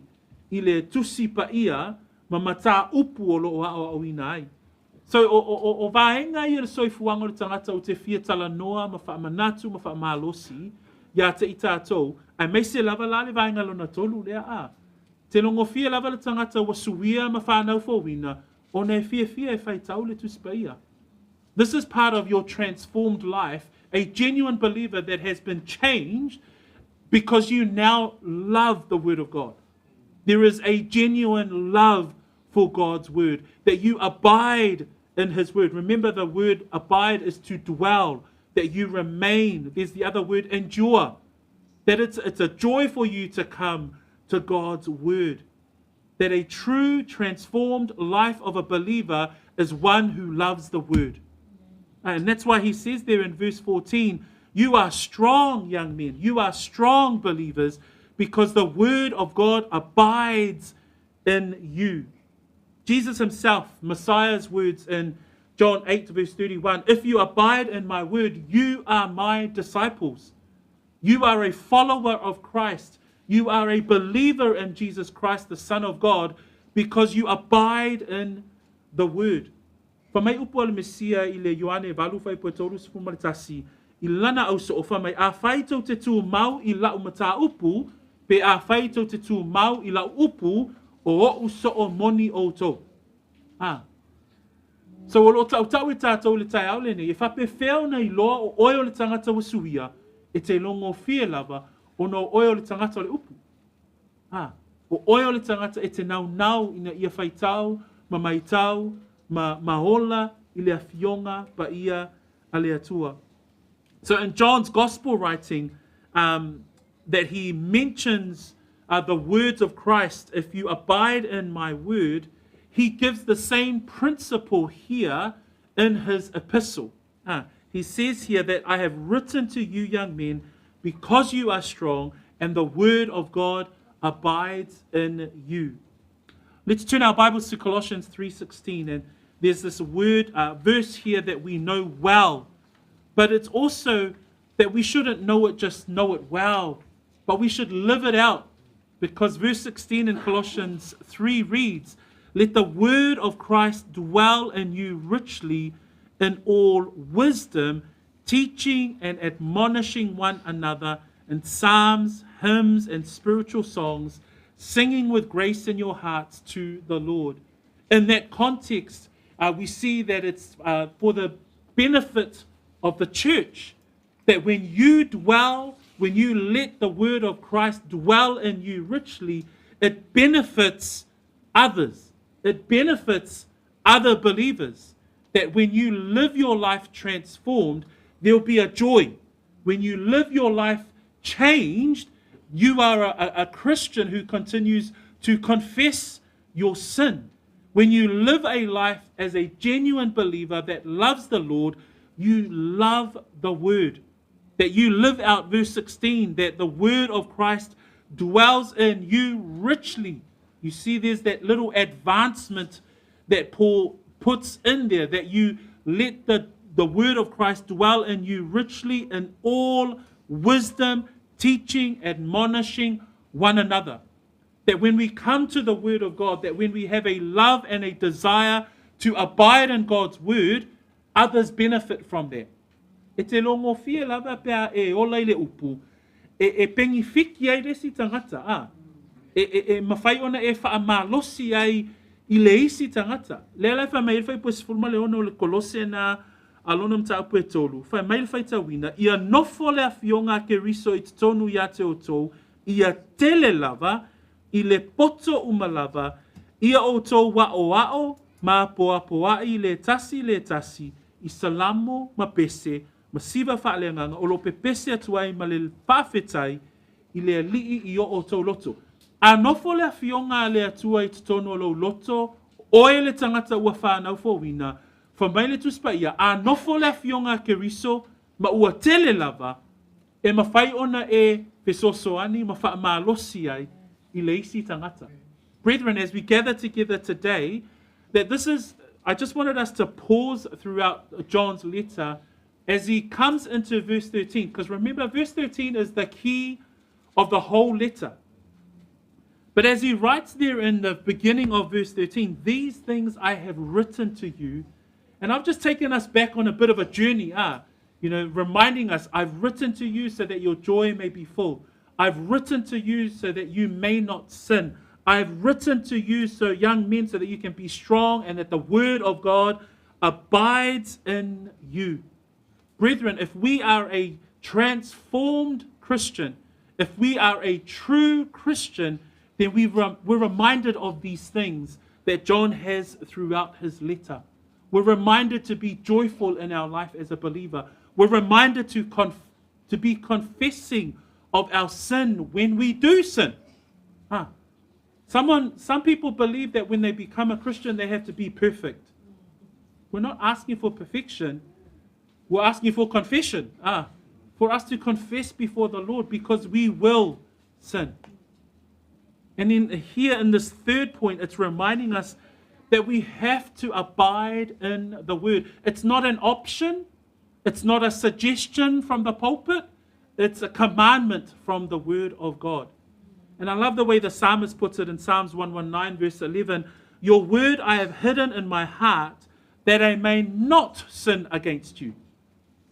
i le tusi paia ma mataupu o loo aoaoina ai. So, o vaega ia o le soifuaga o le tagata ou te fia talanoa ma faamanatu ma faamalosi ia te i tatou, aemaise lava la le vaega lona tolu lea a. Te logofie lava le tagata ua suia ma fanau fouina, ona e fiafia e faitau le tusi paia. This is part of your transformed life, a genuine believer that has been changed because you now love the Word of God. There is a genuine love for God's Word, that you abide in His Word. Remember, the word abide is to dwell, that you remain. There's the other word, endure, that it's a joy for you to come to God's Word. That a true transformed life of a believer is one who loves the Word. And that's why he says there in verse 14, you are strong, young men. You are strong believers because the Word of God abides in you. Jesus himself, Messiah's words in John 8, verse 31, if you abide in my word, you are my disciples. You are a follower of Christ. You are a believer in Jesus Christ, the Son of God, because you abide in the word. Fai mai upu a le Mesia i le Ioane 8 fuaiupu e 31, i lana ausoo, fai mai, afai tou te tumau i lau mataupu, pe afai tou te tumau i lau upu, o oʻu soo moni outou. A. So o loo tautau e tatou i le taeao lenei, e faapefea ona iloa o oe o le tagata ua suia, e te logofie lava, ona o oe o le tagata o le upu. A. O oe o le tagata e te naunau ina ia faitau ma maitau ma ola i le afioga paia a le Atua. So in John's gospel writing, that he mentions the words of Christ, if you abide in my word, he gives the same principle here in his epistle. He says here that I have written to you, young men, because you are strong and the word of God abides in you. Let's turn our Bibles to Colossians 3:16, and there's this verse here that we know well, but it's also that we shouldn't know it, just know it well, but we should live it out, because verse 16 in Colossians 3 reads, let the word of Christ dwell in you richly in all wisdom, teaching and admonishing one another in psalms, hymns, and spiritual songs, singing with grace in your hearts to the Lord. In that context, we see that it's for the benefit of the church, that when you dwell, when you let the word of Christ dwell in you richly, it benefits others. It benefits other believers. That when you live your life transformed, there'll be a joy. When you live your life changed, You are a Christian who continues to confess your sin. When you live a life as a genuine believer that loves the Lord, you love the Word. That you live out verse 16, that the Word of Christ dwells in you richly. You see, there's that little advancement that Paul puts in there, that you let the Word of Christ dwell in you richly in all wisdom, teaching, admonishing one another. That when we come to the Word of God, that when we have a love and a desire to abide in God's Word, others benefit from that. E te logofie lava pe a e ola i le upu, e pegifiki ai le isi tagata, a. E mafai ona e faamalosi ai i le isi tagata. Lea la e fai mai ai le fuaiupu e 16 o le Kolose na a lona mataupu e tolu, fai mai le faitauina, Ia nofo le Afioga a Keriso i totonu ia te outou, ia tele lava, i le poto uma lava, ia outou aoao ma apoapoai le tasi i le tasi, i salamo ma pese, ma siva faaleagaga, o lo o pepese atu ai ma le faafetai i le Alii i o outou loto. A nofo le Afioga a le Atua i totonu o lou loto, oe le tagata ua fanau fouina, fai mai le Tusi Paia, a nofo le Afioga a Keriso ma ua tele lava, e mafai ona e fesoasoani ma faamalosi ai i le isi tagata. Brethren, as we gather together today, that this is, I just wanted us to pause throughout John's letter as he comes into verse 13. Because remember, verse 13 is the key of the whole letter. But as he writes there in the beginning of verse 13, these things I have written to you. And I've just taken us back on a bit of a journey, reminding us, I've written to you so that your joy may be full. I've written to you so that you may not sin. I've written to you, so young men, so that you can be strong and that the word of God abides in you. Brethren, if we are a transformed Christian, if we are a true Christian, then we're reminded of these things that John has throughout his letter. We're reminded to be joyful in our life as a believer. We're reminded to be confessing of our sin when we do sin. Huh. Some people believe that when they become a Christian, they have to be perfect. We're not asking for perfection. We're asking for confession. For us to confess before the Lord, because we will sin. And then here in this third point, it's reminding us that we have to abide in the Word. It's not an option. It's not a suggestion from the pulpit. It's a commandment from the Word of God. And I love the way the psalmist puts it in Psalms 119, verse 11. Your word I have hidden in my heart, that I may not sin against you.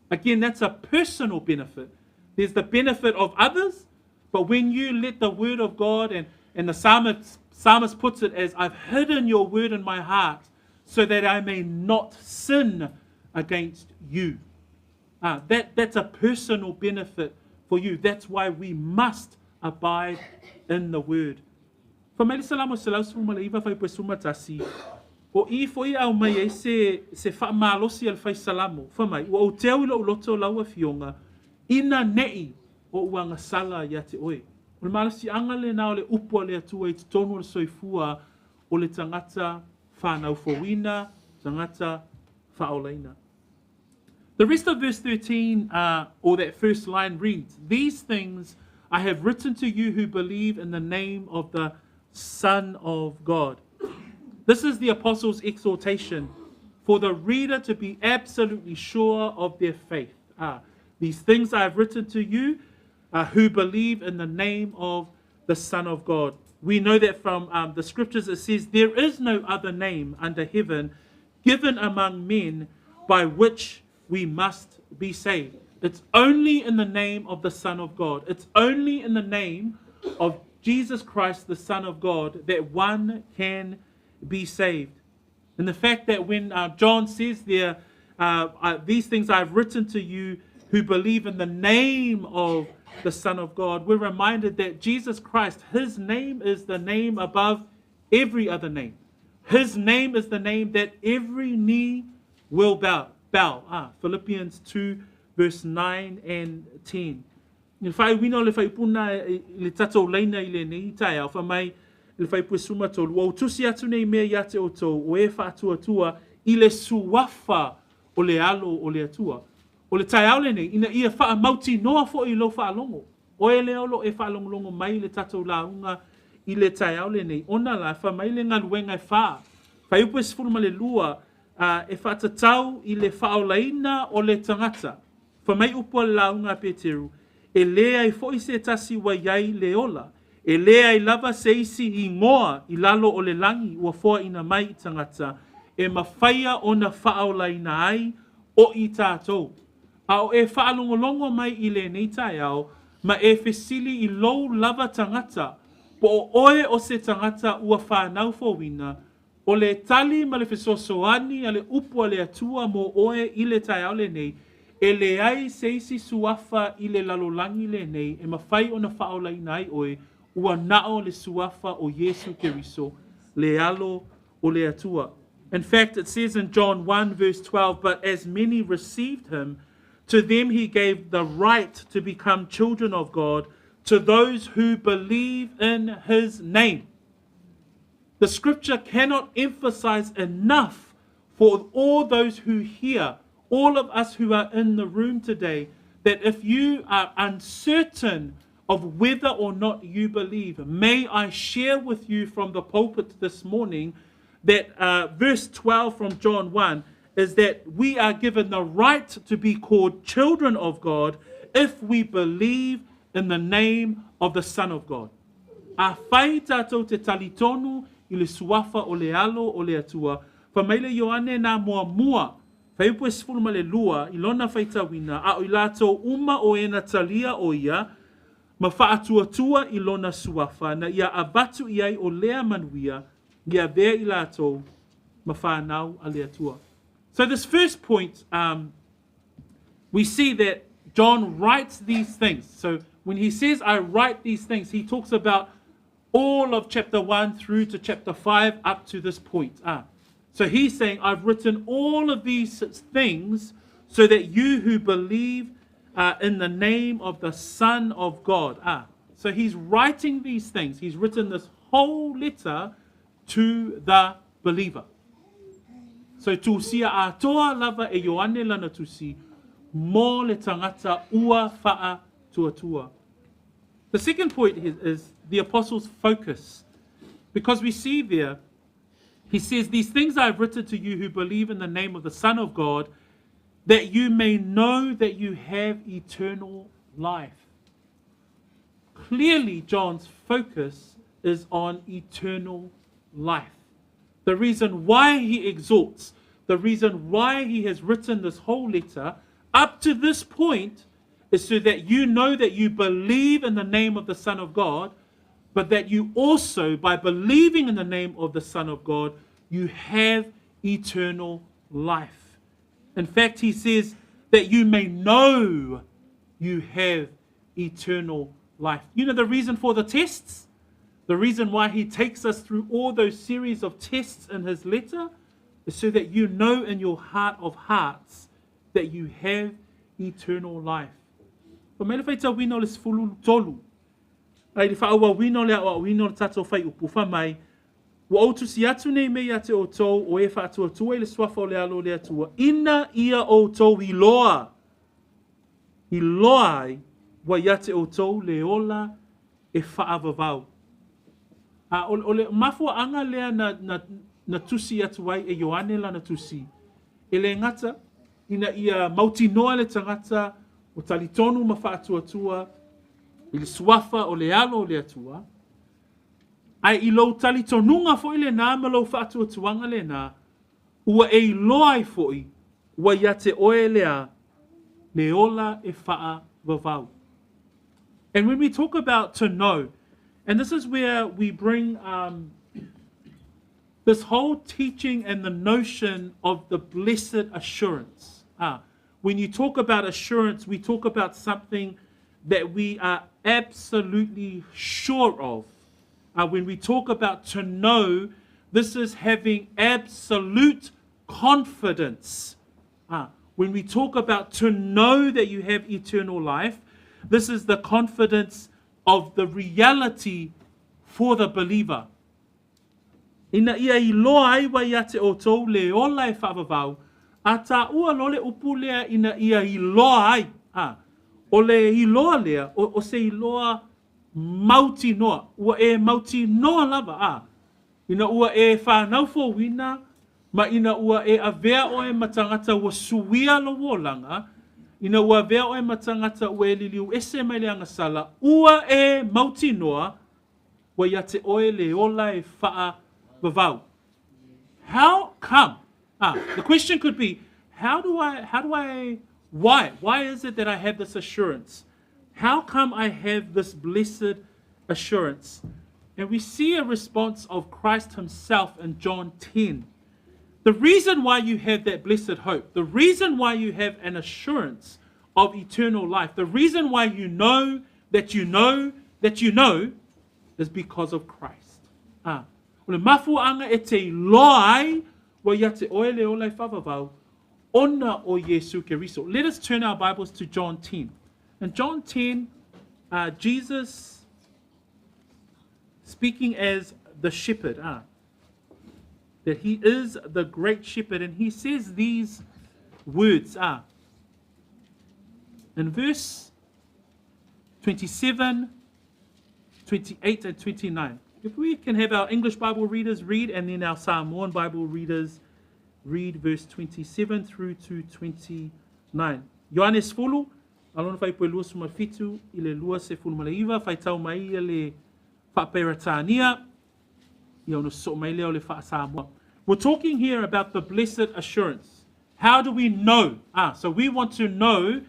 Again, that's a personal benefit. There's the benefit of others, but when you let the word of God, and the psalmist puts it as, I've hidden your word in my heart so that I may not sin against you. That's a personal benefit for you. That's why we must abide in the word. Fai mai le Salamo 119 fuaiupu e 11, o i foi e aumai ai se faamalosi a le fai Salamo. Fai mai, ua ou teu i lou loto lau Afioga, ina ne i ou agasala ia te oe. O le malosiaga lenā o le upu a le Atua i totonu o le soifua o le tagata fanau fouina, tagata faaolaina. The rest of verse 13, or that first line reads, These things I have written to you who believe in the name of the Son of God. This is the apostles' exhortation for the reader to be absolutely sure of their faith. These things I have written to you who believe in the name of the Son of God. We know that from the scriptures it says, there is no other name under heaven given among men by which we must be saved. It's only in the name of the Son of God. It's only in the name of Jesus Christ, the Son of God, that one can be saved. And the fact that when John says there, these things I've written to you who believe in the name of the Son of God, we're reminded that Jesus Christ, his name is the name above every other name. His name is the name that every knee will bow. Philippians 2, verse 9 and 10. I le faaiuina o le fuaiupu lena i le tatou laina i lenei taeao, fai mai i le fuaiupu e 13, Ua ou tusi atu nei mea ia te outou o e faatuatua i le suafa o le Alo o le Atua. O le taeao lenei, ina ia faamautinoa foi i lou faalogo, oe lea o lo o e faalogologo mai i le tatou lauga i le taeao lenei, ona la, fai mai le galuega e fa, fuaiupu e 12, e faatatau i le faaolaina o le tagata. Fai mai upu a le lauga a Peteru, E leai foi se tasi ua i ai le ola, e leai lava se isi igoa i lalo o le lagi ua foaina mai i tagata e mafaia ona faaolaina ai o i tatou. A o e faalogologo mai i lenei taeao ma e fesili i lou lava tagata po o oe o se tagata ua fanau fouina, o le tali ma le fesoasoani a le upu a le Atua mo oe i le taeao lenei, e leai se isi suafa i le lalolagi lenei e mafai ona faaolaina ai oe, ua na o le suafa o Iesu Keriso, le Alo o le Atua. In fact, it says in John 1 verse 12, But as many received him, to them he gave the right to become children of God, to those who believe in his name. The scripture cannot emphasize enough for all those who hear, all of us who are in the room today, that if you are uncertain of whether or not you believe, may I share with you from the pulpit this morning that verse 12 from John 1 is that we are given the right to be called children of God if we believe in the name of the Son of God. Afai tatou te talitonu i le suafa o le Alo o le Atua, fai mai le Ioane na muamua, fuaiupu e 12 i lona faitauina, a o i latou uma o e na talia o ia, ma faatuatua i lona suafa, na ia avatu i ai o lea manuia, ia avea i latou ma fanau a le Atua. So this first point, we see that John writes these things. So when he says, I write these things, he talks about all of chapter 1 through to chapter 5 up to this point. So he's saying, I've written all of these things so that you who believe in the name of the Son of God. So he's writing these things. He's written this whole letter to the believer. So tusia atoa lava e Ioane lana tusi mo le tagata ua faatuatua. The second point is the apostles' focus. Because we see there, he says, These things I have written to you who believe in the name of the Son of God, that you may know that you have eternal life. Clearly, John's focus is on eternal life. The reason why he exhorts, the reason why he has written this whole letter up to this point is so that you know that you believe in the name of the Son of God, but that you also, by believing in the name of the Son of God, you have eternal life. In fact, he says that you may know you have eternal life. You know the reason for the tests? The reason why he takes us through all those series of tests in his letter is so that you know in your heart of hearts that you have eternal life. Fai mai le faitauina o le 13, ai le faaauauina o le aoaoina o le tatou fuaiupu, fai mai, Ua ou tusi atu nei mea ia te outou o e faatuatua i le suafa o le Alo o le Atua, ina ia outou iloa, iloa ai ua ia te outou le ola e faavavau. A o le mafuaaga lea na tusi atu ai e Ioane lana tusi, e le gata ina ia mautinoa le tagata o talitonu ma faatuatua i le suafa o le Alo o le Atua, ae i lou talitonuga foi lenā ma lou faatuatuaga lenā, ua e iloa ai foi ua ia te oe lea le ola e faavavau. And when we talk about to know, and this is where we bring this whole teaching and the notion of the blessed assurance. When you talk about assurance, we talk about something that we are absolutely sure of. When we talk about to know, this is having absolute confidence. When we talk about to know that you have eternal life, This is the confidence of the reality for the believer. Ina ia iloa ai ua ia te outou le ola e faavavau, a taua loa le upu lea ina ia iloa ai. A, o le iloa lea, o, o se iloa mautinoa, ua e mautinoa lava, a, ina ua e fanau fouina, ma ina ua e avea oe ma tagata ua suia lou olaga, ina ua avea oe ma tagata ua e liliu ese mai le agasala, ua e mautinoa, ua ia te oe le ola e faavavau. How come? Ah, the question could be, how do I, how do I, why? Why is it that I have this assurance? How come I have this blessed assurance? And we see a response of Christ himself in John 10. The reason why you have that blessed hope, the reason why you have an assurance of eternal life, the reason why you know that you know that you know is because of Christ. Ah, o le mafuaga e te iloa ai ua ia te oe le ola e faavavau ona o Iesu Keriso. Let us turn our Bibles to John 10. In John 10, Jesus speaking as the shepherd, that he is the great shepherd, and he says these words. In verse 27, 28, and 29. If we can have our English Bible readers read and then our Samoan Bible readers read verse 27 through to 29. Ioane sefulu, a lona fuaiupu e 27 i le 29, faitau mai ia le faaperetania, ia ona sosoo mai lea o le faasamoa. We're talking here about the blessed assurance. How do we know? Ah, so we want to know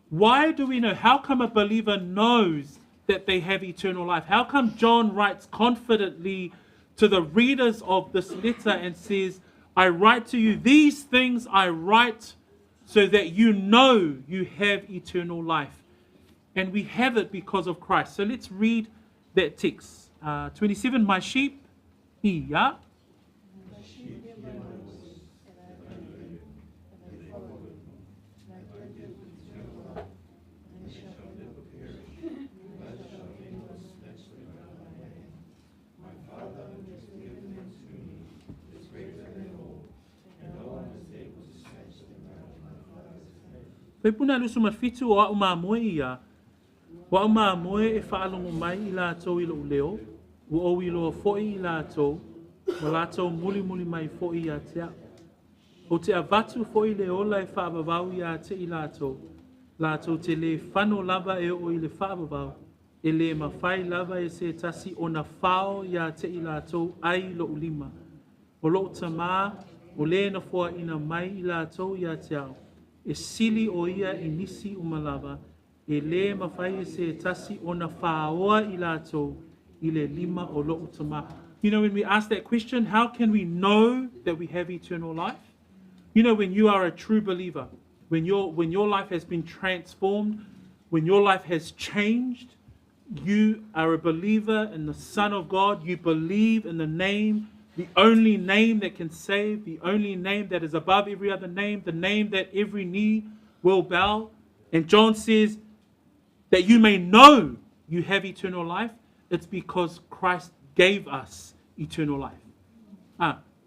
why do we know? How come a believer knows that they have eternal life? How come John writes confidently to the readers of this letter and says, I write to you these things I write so that you know you have eternal life. And we have it because of Christ. So let's read that text. 27, my sheep, ia. My sheep hear my voice, and I know them, and I follow them, and I give them eternal life, and they shall never perish, neither shall anyone snatch them out of my hand. My Father who has given them to me is greater than all, and no one is able to snatch them out of my Father's hand. Faipuna 27 o a'u mamoe ia, o a'u mamoe e faalogo mai i latou i lo'u leo, ua ou iloa fo'i i latou, ua latou mulimuli mai fo'i ia te a'u. Ou te avatu fo'i le ola e faavavau ia te i latou, latou te lē fano lava e oo i le faavavau, e lē mafai lava e se tasi ona fao ia te i latou ai lo'u lima. O lo'u Tamā, o lē na foaʻina mai i latou ia te a'u, e sili o ia i nisi uma lava, e lē mafai e se tasi ona faoa i latou i le lima o lo'u Tamā. You know, when we ask that question, how can we know that we have eternal life? You know, when you are a true believer, when your life has been transformed, when your life has changed, you are a believer in the Son of God. You believe in the name, the only name that can save, the only name that is above every other name, the name that every knee will bow. And John says that you may know you have eternal life, it's because Christ gave us eternal life.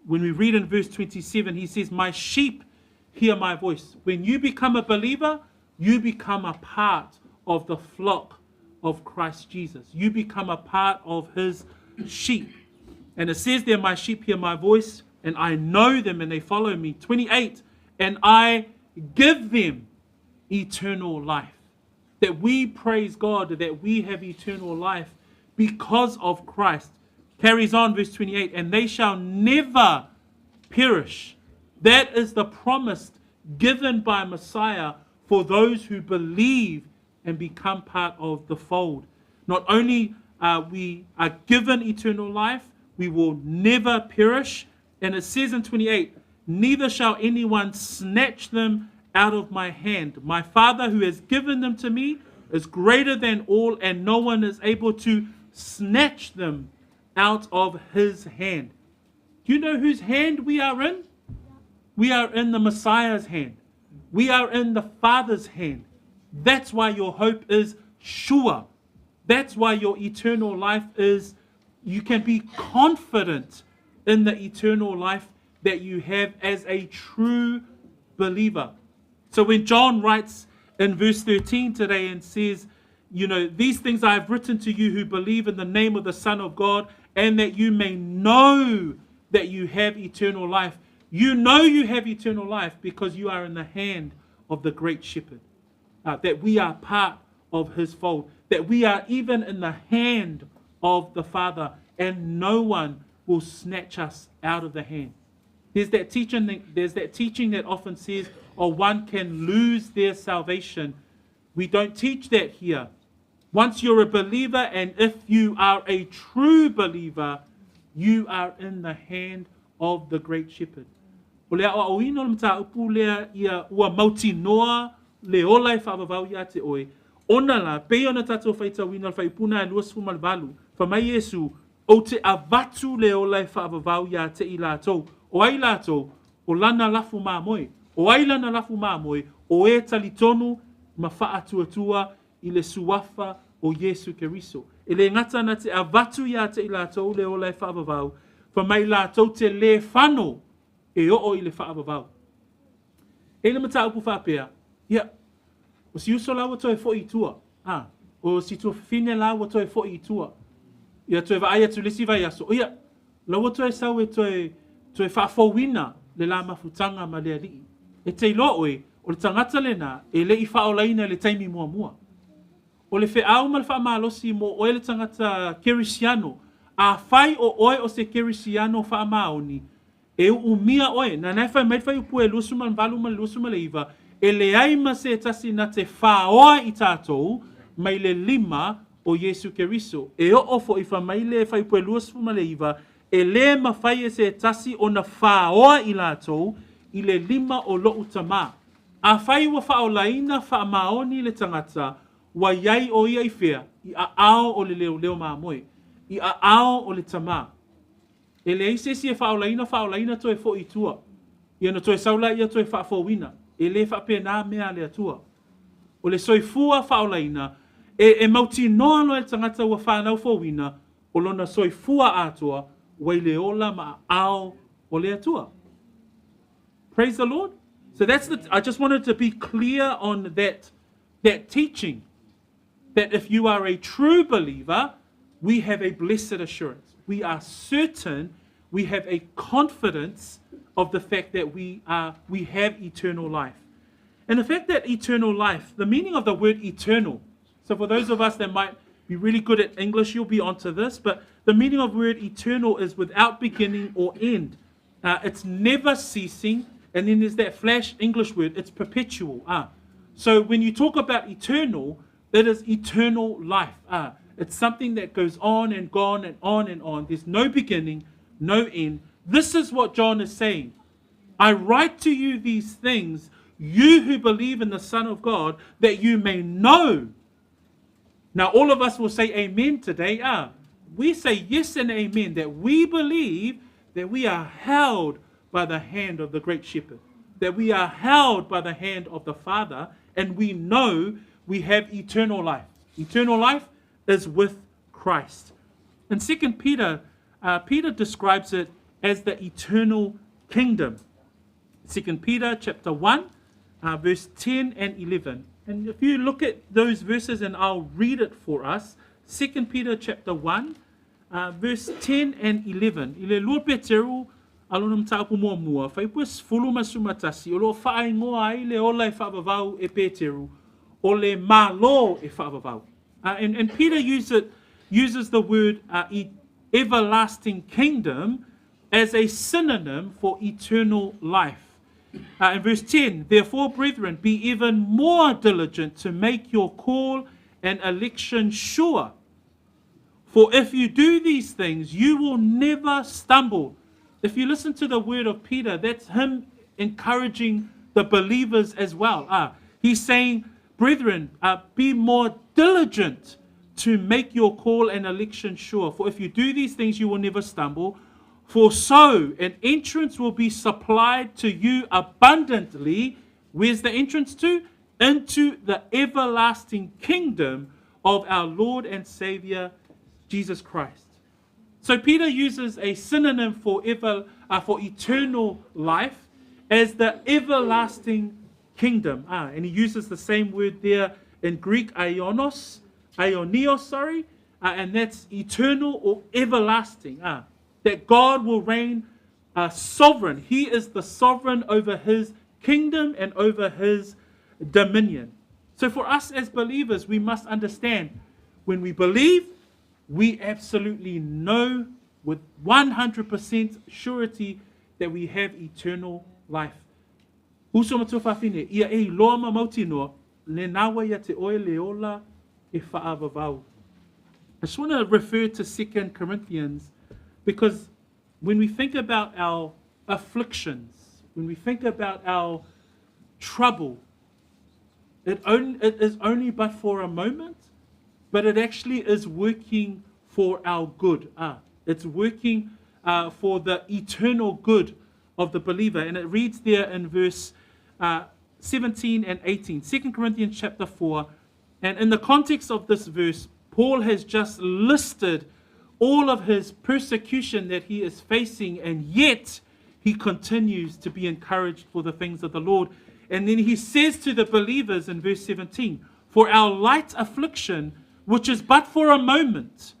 When we read in verse 27, he says, My sheep hear my voice. When you become a believer, you become a part of the flock of Christ Jesus. You become a part of his sheep. And it says there, My sheep hear my voice, and I know them, and they follow me. 28, and I give them eternal life. That we praise God, that we have eternal life because of Christ. Carries on, verse 28, and they shall never perish. That is the promise given by Messiah for those who believe and become part of the fold. Not only are we are given eternal life, we will never perish. And it says in 28, neither shall anyone snatch them out of my hand. My Father who has given them to me is greater than all, and no one is able to snatch them out of his hand. Do you know whose hand we are in? We are in the Messiah's hand. We are in the Father's hand. That's why your hope is sure. That's why your eternal life is, you can be confident in the eternal life that you have as a true believer. So when John writes in verse 13 today and says, you know, these things I have written to you who believe in the name of the Son of God, and that you may know that you have eternal life. You know you have eternal life because you are in the hand of the great shepherd, that we are part of his fold, that we are even in the hand of the Father, and no one will snatch us out of the hand. There's that teaching that often says, oh, one can lose their salvation. We don't teach that here. Once you're a believer, and if you are a true believer, you are in the hand of the great shepherd. O le aoaoina o le mataupu lea ia ua mautinoa le ola e faavavau ia te oe, ona la, pei ona tatou faitauina o le faipuna e 28, fai mai Iesu, ou te avatu le ola e faavavau ia te i latou. O ai latou, o lana lafu mamoe. O ai lana lafu mamoe, o e talitonu ma faatuatua i le suafa o Iesu Keriso. E le gata na te avatu ia te i latou le ola e faavavau, fai mai latou te le fano e oo i le faavavau. E le mataupu faapea, ia, o si uso la ua toe fo'i i tua, a, o si tuafafine la ua toe fo'i i tua, ia toe vaai atu le isi vaiaso, ia, la ua toe sau e toe, toe faafouina le la mafutaga ma le alii. E te iloa oe, o le tagata lena e le i faaolaina i le taimi muamua. O le feau ma le faamalosi mo oe le tagata kerisiano, afai o oe o se kerisiano faamaoni, e uumia oe. Na na e fai mai le fuaiupu e 28 ma le 29, e leai ma se tasi na te faoa i tatou mai le lima o Iesu Keriso. E oo fo'i fai mai le fuaiupu e 29, e le mafai e se tasi ona faoa i latou i le lima o lo'u Tamā. Afai ua faaolaina faamaoni le tagata, ua i ai o ia i fea? I aao o le leoleo mamoe, i aao o le Tamā. E leai se isi e faaolaina faaolaina toe fo'i i tua, ia ona toe sau laia toe faafouina. E le faapena mea a le Atua. O le soifua faaolaina, e, e mautinoa loa e le tagata ua fanau fouina, o lona soifua atoa ua i le ola ma aao o le Atua. Praise the Lord. So that's the, I just wanted to be clear on that, that teaching. That if you are a true believer, we have a blessed assurance. We are certain, we have a confidence of the fact that we are we have eternal life. And the fact that eternal life, the meaning of the word eternal. So for those of us that might be really good at English, you'll be onto this, but the meaning of word eternal is without beginning or end. It's never ceasing. And then there's that flash English word, it's perpetual. So when you talk about eternal, it is eternal life. It's something that goes on and gone and on and on. There's no beginning, no end. This is what John is saying. I write to you these things, you who believe in the Son of God, that you may know. Now, all of us will say amen today. We say yes and amen, that we believe that we are held by the hand of the great shepherd, that we are held by the hand of the Father, and we know we have eternal life. Eternal life is with Christ. In 2 Peter, Peter describes it as the eternal kingdom. 2 Peter chapter 1, verse 10 and 11. And if you look at those verses, and I'll read it for us. 2 Peter chapter 1, verse 10 and 11. I le lua Peteru, a lona mataupu muamua, fuaiupu e 10 ma 11, o lo o faaigoa ai le ola e faavavau e Peteru, o le Malo e faavavau. And Peter uses the word everlasting kingdom as a synonym for eternal life. In verse 10, therefore, brethren, be even more diligent to make your call and election sure. For if you do these things, you will never stumble. If you listen to the word of Peter, that's him encouraging the believers as well. He's saying, brethren, be more diligent to make your call and election sure. For if you do these things, you will never stumble. For so an entrance will be supplied to you abundantly. Where's the entrance to? into the everlasting kingdom of our Lord and Savior, Jesus Christ. So Peter uses a synonym for, ever, for eternal life as the everlasting kingdom. And he uses the same word there in Greek, aionos, aionios, sorry, and that's eternal or everlasting. That God will reign sovereign. He is the sovereign over his kingdom and over his dominion. So for us as believers, we must understand when we believe, we absolutely know with 100% surety that we have eternal life. Uso ma tuafafine, ia e iloa ma mautinoa, le nawa ia te oe le ola e whaavavau. I just want to refer to 2 Corinthians because when we think about our afflictions, when we think about our trouble, it is only but for a moment, but it actually is working for our good. It's working for the eternal good of the believer. And it reads there in verse 17 and 18, 2 Corinthians chapter 4. And in the context of this verse, Paul has just listed all of his persecution that he is facing, and yet he continues to be encouraged for the things of the Lord. And then he says to the believers in verse 17, For our light affliction, which is but for a moment,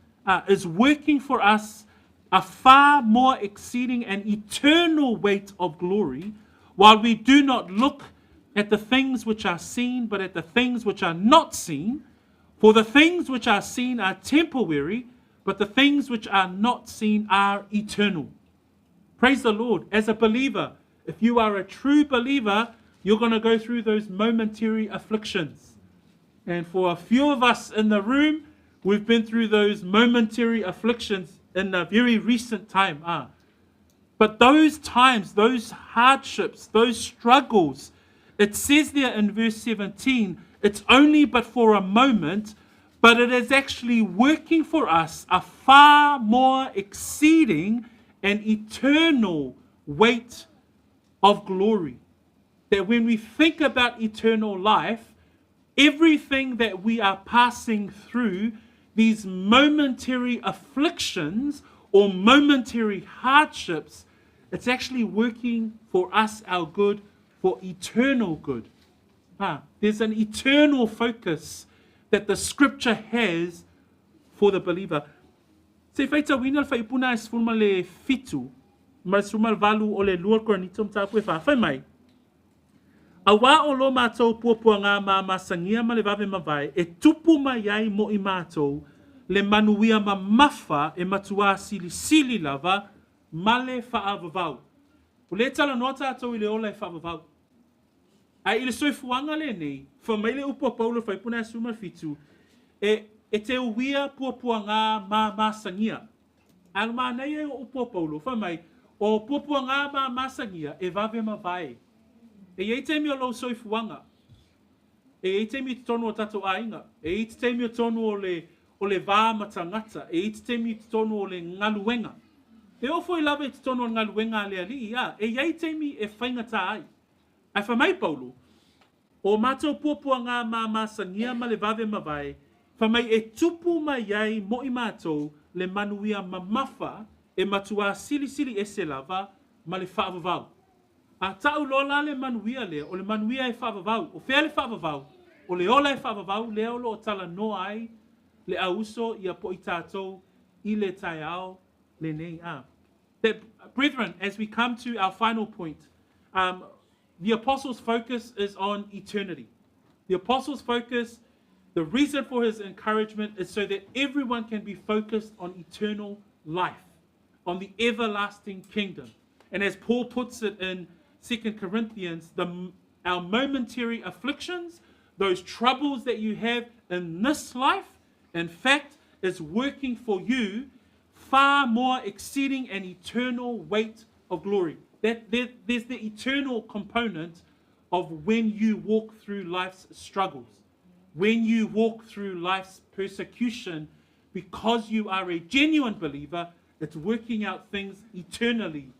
is working for us a far more exceeding and eternal weight of glory, while we do not look at the things which are seen, but at the things which are not seen. For the things which are seen are temporary, but the things which are not seen are eternal. Praise the Lord. As a believer, if you are a true believer, you're going to go through those momentary afflictions. And for a few of us in the room, we've been through those momentary afflictions in a very recent time. But those times, those hardships, those struggles, it says there in verse 17, it's only but for a moment, but it is actually working for us a far more exceeding and eternal weight of glory. That when we think about eternal life, everything that we are passing through, these momentary afflictions or momentary hardships, it's actually working for us our good, for eternal good. There's an eternal focus that the scripture has for the believer. Se faitauina le faipuna e sefulu ma le fitu, ma le sefulu ma le valu o le lua Korinito mataupu e fa. Fai mai, auā o lo mātou puapuagā mamasagia ma le vave mavae, e tupu mai ai mo i mātou le manuia mamafa e matuā silisili lava ma le faavavau. O le talanoa tātou i le ola e faavavau. Ae i le soifuaga lenei, fai mai le upu a Paulo i Faipuna e 17, e, e te uia puapuagā mamasagia. Ae manaia o upu a Paulo, fai mai, o puapuagā mamasagia e vave mavae. E iai taimi o lou soifuaga, e iai taimi i totonu o tatou aiga, e iai te taimi o totonu o le, o le va ma tagata, e iai te taimi i totonu o le galuega. E oo foi lava i totonu o le galuega a le Alii, a, e iai taimi e faigata ai. Ae fai mai Paulo, O matou puapuagā mamasagia ma le vave mavae, fai mai e tupu mai ai mo i matou le manuia mamafa e matuā silisili ese lava ma le faavavau. A ta'u loa la le manuia lea, o le manuia e faavavau. O fea le faavavau? O le ola e faavavau lea o loo talanoa ai le auso ia po i tātou i le taeao lenei. A. That, brethren, as we come to our final point, the apostles' focus is on eternity. The apostles' focus, the reason for his encouragement is so that everyone can be focused on eternal life, on the everlasting kingdom. And as Paul puts it in 2 Corinthians, our momentary afflictions, those troubles that you have in this life, in fact, is working for you far more exceeding an eternal weight of glory. That there's the eternal component of when you walk through life's struggles, when you walk through life's persecution, because you are a genuine believer, it's working out things eternally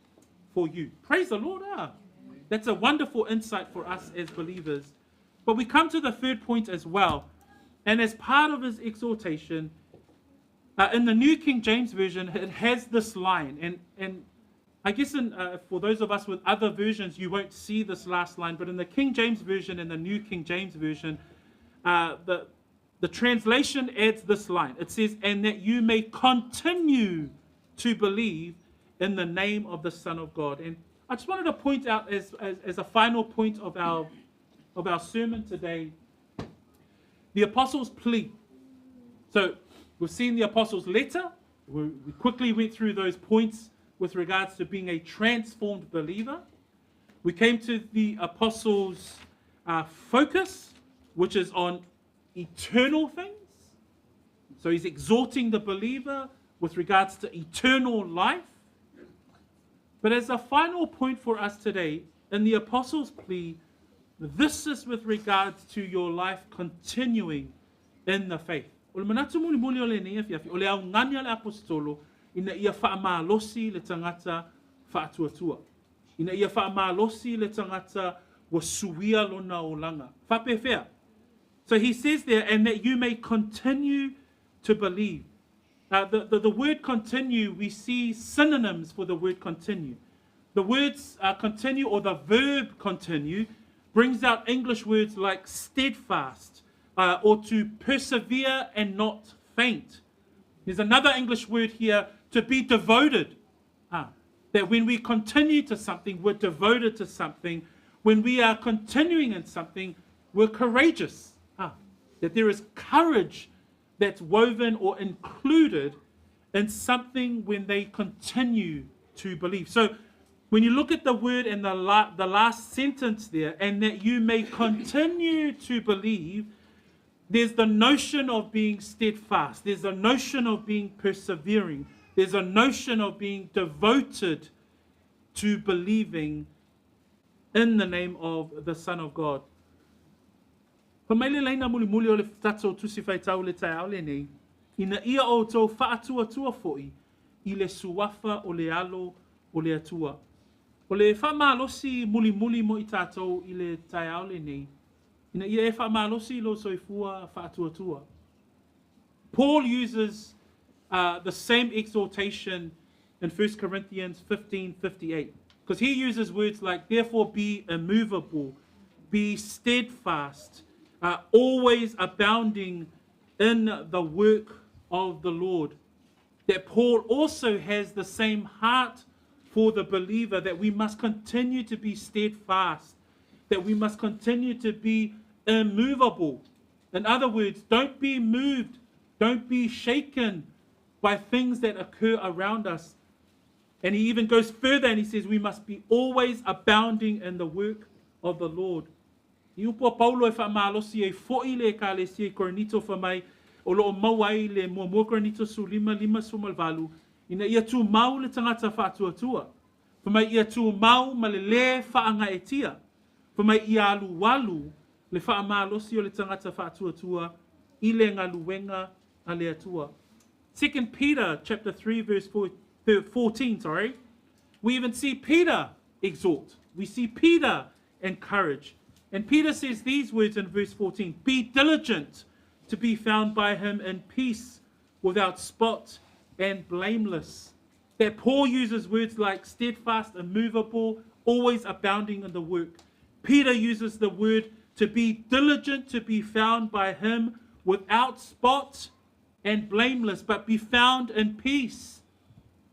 for you. Praise the Lord. That's a wonderful insight for us as believers But we come to the third point as well. And as part of his exhortation, in the New King James Version, it has this line. And I guess for those of us with other versions, you won't see this last line. But in the King James Version and the New King James Version, the translation adds this line. It says, and that you may continue to believe in the name of the Son of God. And I just wanted to point out as a final point of our sermon today, the apostles' plea. So we've seen the apostles' letter. We quickly went through those points with regards to being a transformed believer. We came to the apostles' focus, which is on eternal things. So he's exhorting the believer with regards to eternal life. But as a final point for us today, in the apostles' plea, this is with regards to your life continuing in the faith. O le manatu muli muli o le nei afiafi, o le augani a le apostolo, ina ia faamalosi le tagata faatuatua. Ina ia faamalosi le tagata ua suia lona olaga. Faapefea. So he says there, and that you may continue to believe. The word continue, we see synonyms for the word continue. The words continue, or the verb continue, brings out English words like steadfast, or to persevere and not faint. There's another English word here, to be devoted. That when we continue to something, we're devoted to something. When we are continuing in something, we're courageous. That there is courage that's woven or included in something when they continue to believe. So when you look at the word in the last sentence there, and that you may continue to believe, there's the notion of being steadfast. There's a notion of being persevering. There's a notion of being devoted to believing in the name of the Son of God. Pa mai le laina muli muli o le tatou tusi faitau le taeao lenei, ina ia outou faatuatua foi i le suafa o le alo o le Atua. O le faamalosi muli muli mo i tatou i le taeao lenei, ina ia e faamalosi lo soifua faatuatua. Paul uses the same exhortation in 1 Corinthians 15:58, because he uses words like, therefore be immovable, be steadfast, always abounding in the work of the Lord. That Paul also has the same heart for the believer, that we must continue to be steadfast, that we must continue to be immovable. In other words, don't be moved, don't be shaken by things that occur around us. And he even goes further and he says we must be always abounding in the work of the Lord. I upu a Paulo e whaamalosi e foi le ekalesia i Korinito whamai, o loo maua ai le muamua Korinito su 5, 58, ina ia tū mau le tangata whaatuatua. Whamai ia tū mau ma le le whaangaetia. Whamai ia alu alu le whaamalosi o le tangata whaatuatua i le ngaluenga a le Atua. 2 Peter chapter 3 verse 14, we even see Peter exhort. We see Peter encourage. And Peter says these words in verse 14, be diligent to be found by him in peace, without spot and blameless. That Paul uses words like steadfast, immovable, always abounding in the work. Peter uses the word to be diligent to be found by him without spot and blameless, but be found in peace.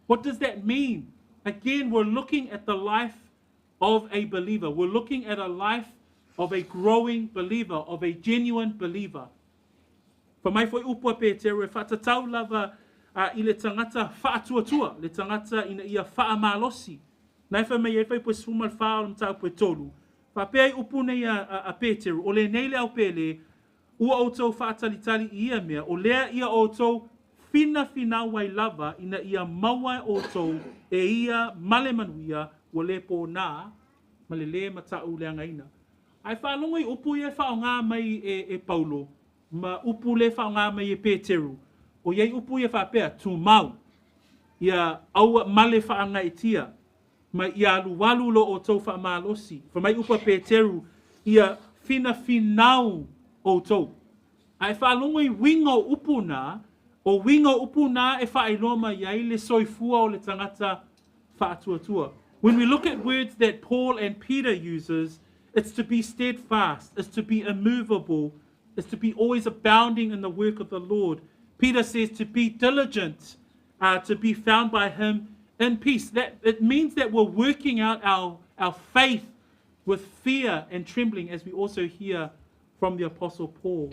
What does that mean? Again, we're looking at the life of a believer. We're looking at a life of a growing believer, of a genuine believer. Fa mai foi upu a Peteru e whaatatau lava i le tangata whaatuatua, le tangata ina ia whaamalosi. Nai wha mai e whai poe sumal wha o le mtau poe tolu. Wha pea i upu nei a Peteru, o le nei le au pele, ua outou whaatalitali i ia mea, o lea ia outou whina whina wai lava ina ia maua outou e ia male manuia ua le pō nā, ma le le matau le angaina. Ai whaalongo i upu ia whaonga mai e Paulo, ma upu le whaonga mai e Peteru. O iei upu ia whaapea, tū mau, ia aua male whaangaitia, ma ia alualu lo o tau whaamalosi. Whamai upa Peteru, ia finafinau outou. A e faalogo i uiga o upu na, o uiga o upu na e faailoa mai ai le soifua o le tagata faatuatua. When we look at words that Paul and Peter uses, it's to be steadfast, it's to be immovable, it's to be always abounding in the work of the Lord. Peter says to be diligent, to be found by him in peace. That it means that we're working out our faith with fear and trembling, as we also hear from the Apostle Paul.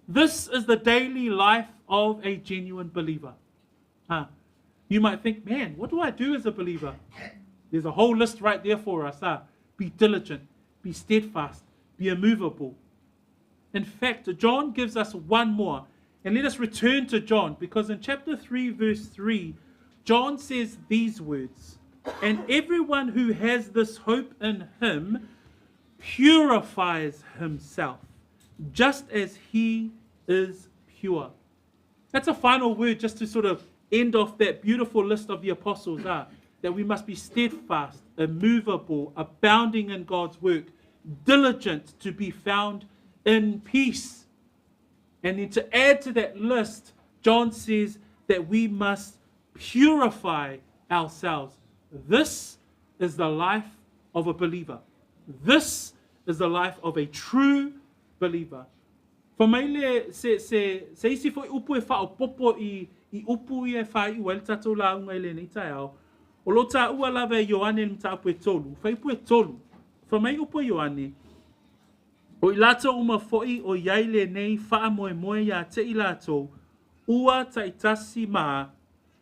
This is the daily life of a genuine believer. Huh? You might think, man, what do I do as a believer? There's a whole list right there for us. Huh? Be diligent, be steadfast, be immovable. In fact, John gives us one more. And let us return to John, because in chapter 3, verse 3, John says these words, "And everyone who has this hope in him purifies himself, just as he is pure." That's a final word just to sort of end off that beautiful list of the apostles, that we must be steadfast, immovable, abounding in God's work, diligent to be found in peace. And then to add to that list, John says that we must purify ourselves. This is the life of a believer. This is the life of a true believer. Fa mai le se isi foʻi upu e faaopopo i upu ia e faaiu ai le tatou lauga i lenei taeao, o lo taua lava e Ioane le mataupu e 3, fuaiupu e 3. Fa mai upu e Ioane, o i latou uma foʻi o iai lenei faamoemoe iā te i latou, ua taitasi ma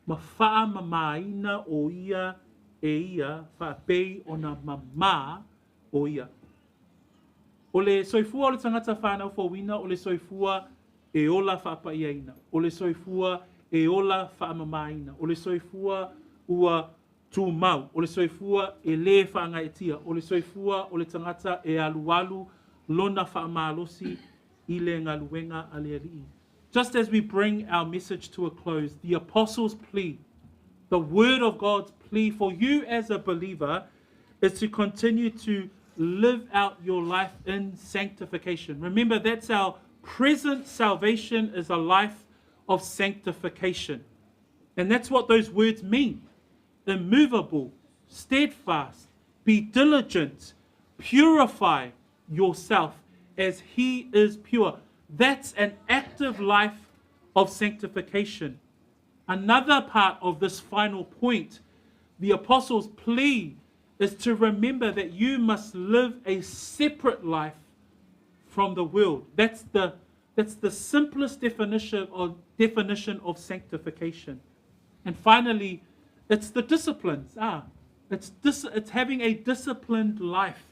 faamamāina o ia e ia faapei ona mamā o ia. O le soifua o le tagata whānau fouina, o le soifua e ola faapaiaina, o le soifua e ola faamamāina, o le soifua ua tumau, o le soifua e le whaangaitia, o le soifua o le tagata e alualu lona faamalosi i le galuega a le Alii. Just as we bring our message to a close, the apostles' plea, the word of God's plea for you as a believer is to continue to live out your life in sanctification. Remember, that's our present salvation is a life of sanctification. And that's what those words mean. Immovable, steadfast, be diligent, purify yourself as he is pure. That's an active life of sanctification. Another part of this final point, the apostles' plea is to remember that you must live a separate life from the world. That's the simplest definition of sanctification. And finally, it's the disciplines. It's having a disciplined life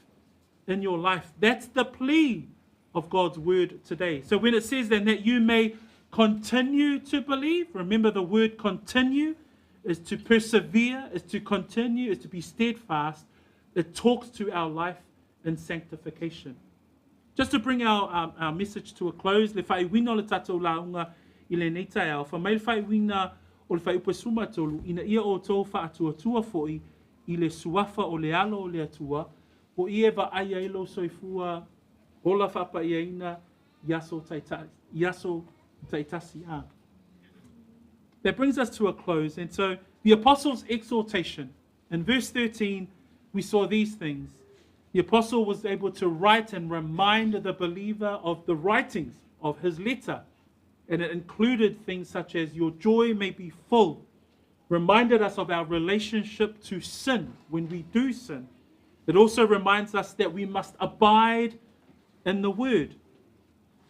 in your life. That's the plea of God's word today. So when it says then that you may continue to believe, remember the word continue is to persevere, is to continue, is to be steadfast. It talks to our life in sanctification. Just to bring our message to a close, le faaiuina o le tatou lauga i lenei taeao, fa mai le faaiuina o le fuaiupu e 13, ina ia outou faatuatua foʻi i le suafa o le alo o le Atua, o i e vaaia ai lou soifua ola faapaiaina i aso taitasi. That brings us to a close. And so the apostles' exhortation, in verse 13, we saw these things. The apostle was able to write and remind the believer of the writings of his letter. And it included things such as your joy may be full, reminded us of our relationship to sin when we do sin. It also reminds us that we must abide in the word.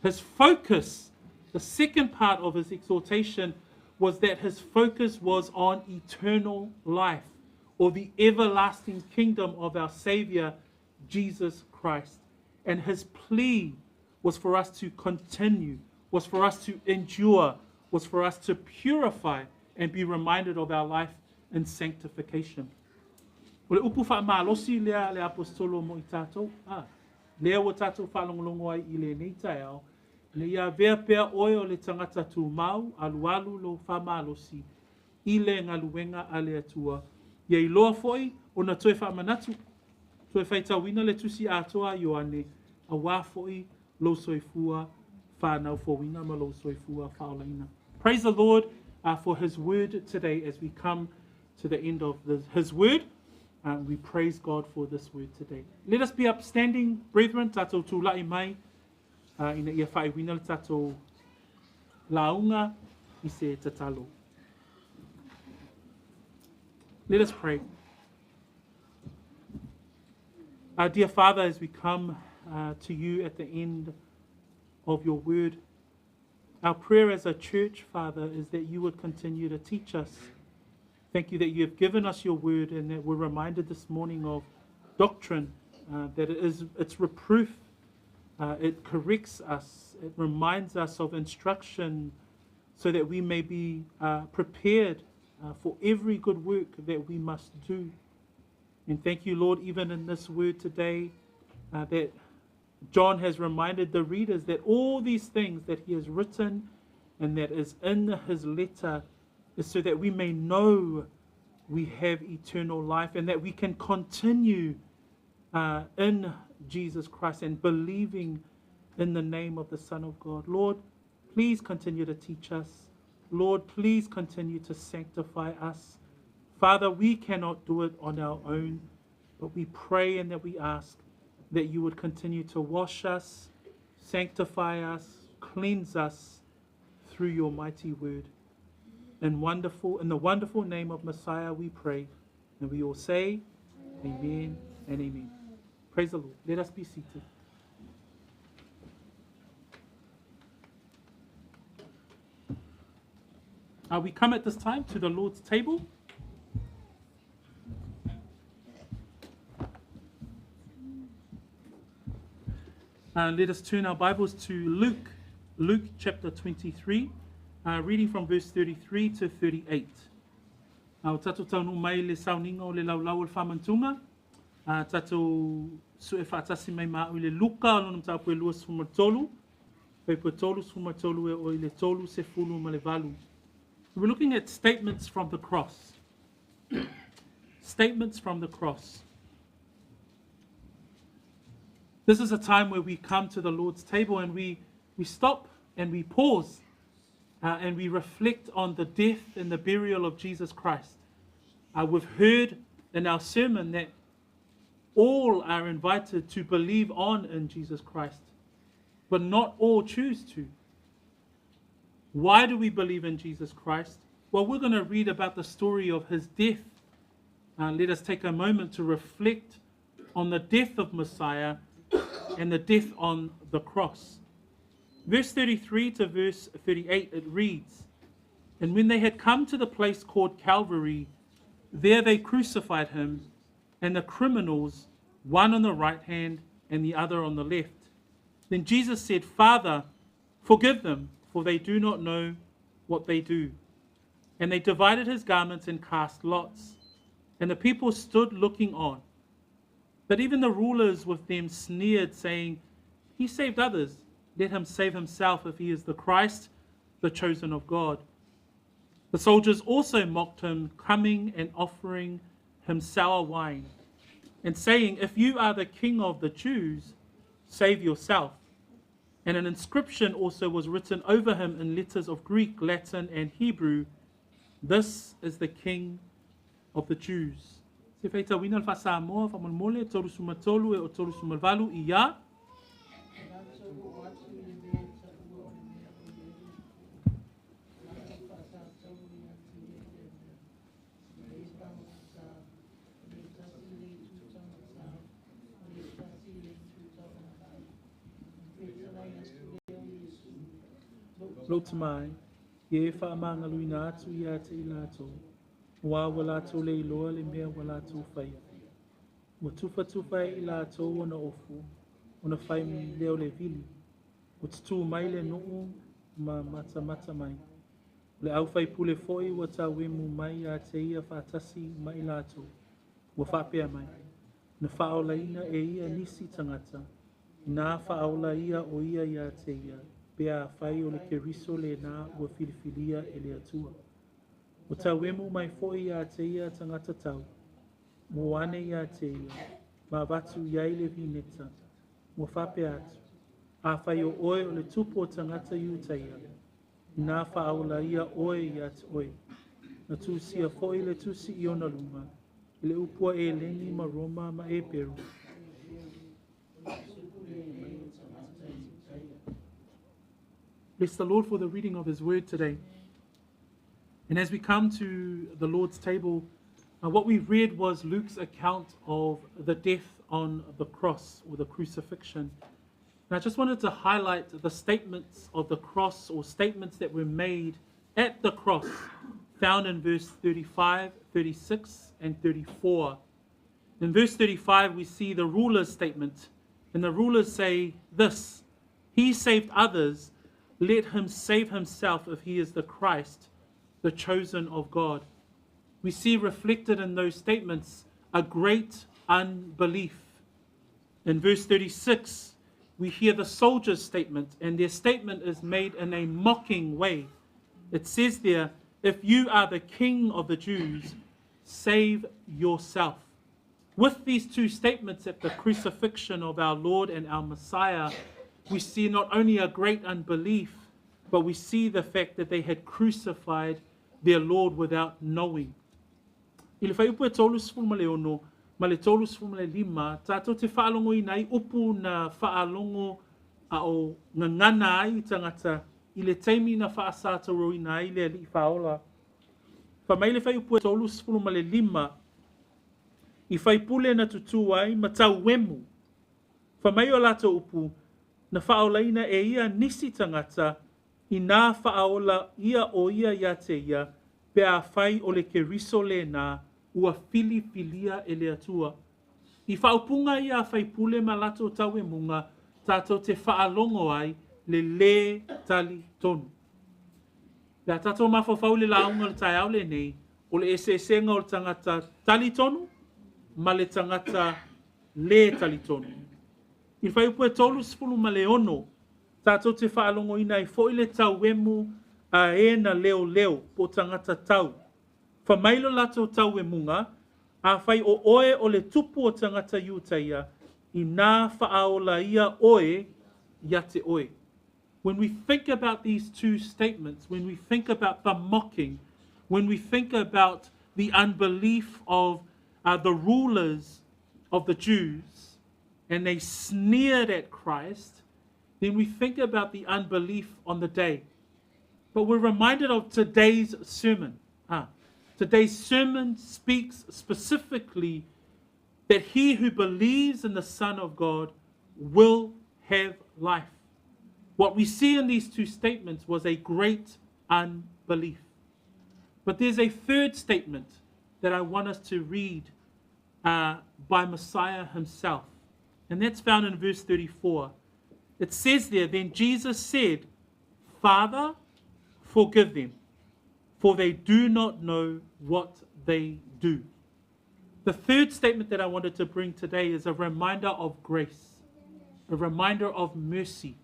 His focus, the second part of his exhortation, was that his focus was on eternal life, or the everlasting kingdom of our Savior, Jesus Christ. And his plea was for us to continue, was for us to endure, was for us to purify and be reminded of our life in sanctification. O le upu faamalosi lea le apostolo mo i tatou, lea ua tatou faalogologo ai i lenei taeao, le ia avea pea oe o le tagata tumau, alualu lou faamalosi i le galuega a le Atua. Ia iloa foʻi ona toe faamanatu, toe faitauina le tusi atoa a Ioane, Auā foʻi lou soifua faanaufouina ma lou soifua faaolaina. Praise the Lord for His word today as we come to the end of His word. We praise God for this word today. Let us be upstanding, brethren, tatou tulaʻi mai ina ia faaiuina le tatou lauga i se tatalo. Let us pray. Our dear Father, as we come to you at the end of your word, our prayer as a church, Father, is that you would continue to teach us. Thank you that you have given us your word and that we're reminded this morning of doctrine, that it's reproof, it corrects us, it reminds us of instruction so that we may be prepared for every good work that we must do. And thank you, Lord, even in this word today, that John has reminded the readers that all these things that he has written and that is in his letter is so that we may know we have eternal life and that we can continue in Jesus Christ and believing in the name of the Son of God. Lord, please continue to teach us. Lord, please continue to sanctify us. Father, we cannot do it on our own, but we pray and that we ask that you would continue to wash us, sanctify us, cleanse us through your mighty word. In the wonderful name of Messiah we pray, and we all say, amen and amen. Praise the Lord. Let us be seated. We come at this time to the Lord's table. Let us turn our Bibles to Luke chapter 23, reading from verse 33 to 38. O tatou taunuu mai le sauniga o le laulau o le faamantuga, tatou sue faatasi mai ma au i le Luka o lona mataupu e 23, fuaiupu e 33 e oo i le 38. We're looking at statements from the cross. Statements from the cross. This is a time where we come to the Lord's table and we stop and we pause and we reflect on the death and the burial of Jesus Christ. We've heard in our sermon that all are invited to believe on in Jesus Christ, but not all choose to. Why do we believe in Jesus Christ? Well, we're going to read about the story of his death. Let us take a moment to reflect on the death of Messiah and the death on the cross. Verse 33 to verse 38, it reads, And when they had come to the place called Calvary, there they crucified him, and the criminals, one on the right hand and the other on the left. Then Jesus said, Father, forgive them, for they do not know what they do. And they divided his garments and cast lots. And the people stood looking on. But even the rulers with them sneered, saying, He saved others. Let him save himself if he is the Christ, the chosen of God. The soldiers also mocked him, coming and offering him sour wine, and saying, If you are the king of the Jews, save yourself. And an inscription also was written over him in letters of Greek, Latin, and Hebrew, This is the King of the Jews. Se faitauina le faasamoa faamolemole 33 e oo 38 ia. Lou tamai, ia e faamagaluina atu ia te i latou, auā ua latou le iloa le mea ua latou faia. Ua tufatufa ai i latou ona ofu, ona fai lea o le vili, ua tutū mai le nuu ma matamata mai. O le aufaipule foʻi ua tauemu mai ia te ia faatasi ma i latou, ua faapea mai, Na faaolaina e ia nisi tagata, inā faaola ia o ia ia te ia, pe afai o le Keriso lenā ua filifilia e le Atua. Ua tauemu mai foʻi ia te ia tagata tau, ua ane ia te ia, ma avatu i ai le vineta. Ua faapea atu, Afai o oe o le tupu o tagata Iutaia, inā faaola ia oe ia te oe. Na tusia foi le tusi i ona luma, i le upu a Eleni ma Roma ma Eperu. Bless the Lord for the reading of his word today. And as we come to the Lord's table, what we read was Luke's account of the death on the cross or the crucifixion. And I just wanted to highlight the statements of the cross or statements that were made at the cross found in verse 35, 36, and 34. In verse 35, we see the ruler's statement. And the rulers say this He saved others, let him save himself if he is the Christ, the chosen of God. We see reflected in those statements a great unbelief. In verse 36, we hear the soldiers' statement, and their statement is made in a mocking way. It says there, If you are the king of the Jews, save yourself. With these two statements at the crucifixion of our Lord and our Messiah, we see not only a great unbelief, but we see the fact that they had crucified their Lord without knowing. I le fuaiupu e 36 ma le 35, tātou te faalogoina ai upu na faalogo a o gagana ai i tagata i le taimi na faasatauroina ai le Alii Faaola. Fai mai le fuaiupu e 35, i faipule na tutū ai ma tauemu. Fai mai o latou upu, na faaolaina e ia nisi tagata, inā faaola ia o ia ia te ia, pe afai o le Keriso lena ua filifilia e le Atua. I faaupuga ia a faipule ma latou tauemuga, tatou te faalogo ai le lē talitonu. Pe a tatou mafaufau i le lauga o le taeao lenei, o le eseesega o le tagata talitonu ma le tagata lē talitonu. I le fuaiupu e 36, tatou te faalogoina ai foi le tauemu a e na leoleo po o tagata tau. Fai mai lo latou tauemuga, Afai o oe o le tupu o tagata Iutaia, inā faaola ia oe ia te oe. When we think about these two statements, when we think about the mocking, when we think about the unbelief of the rulers of the Jews, and they sneered at Christ, then we think about the unbelief on the day. But we're reminded of today's sermon. Today's sermon speaks specifically that he who believes in the Son of God will have life. What we see in these two statements was a great unbelief. But there's a third statement that I want us to read by Messiah himself. And that's found in verse 34. It says there, Then Jesus said, Father, forgive them, for they do not know what they do. The third statement that I wanted to bring today is a reminder of grace, a reminder of mercy,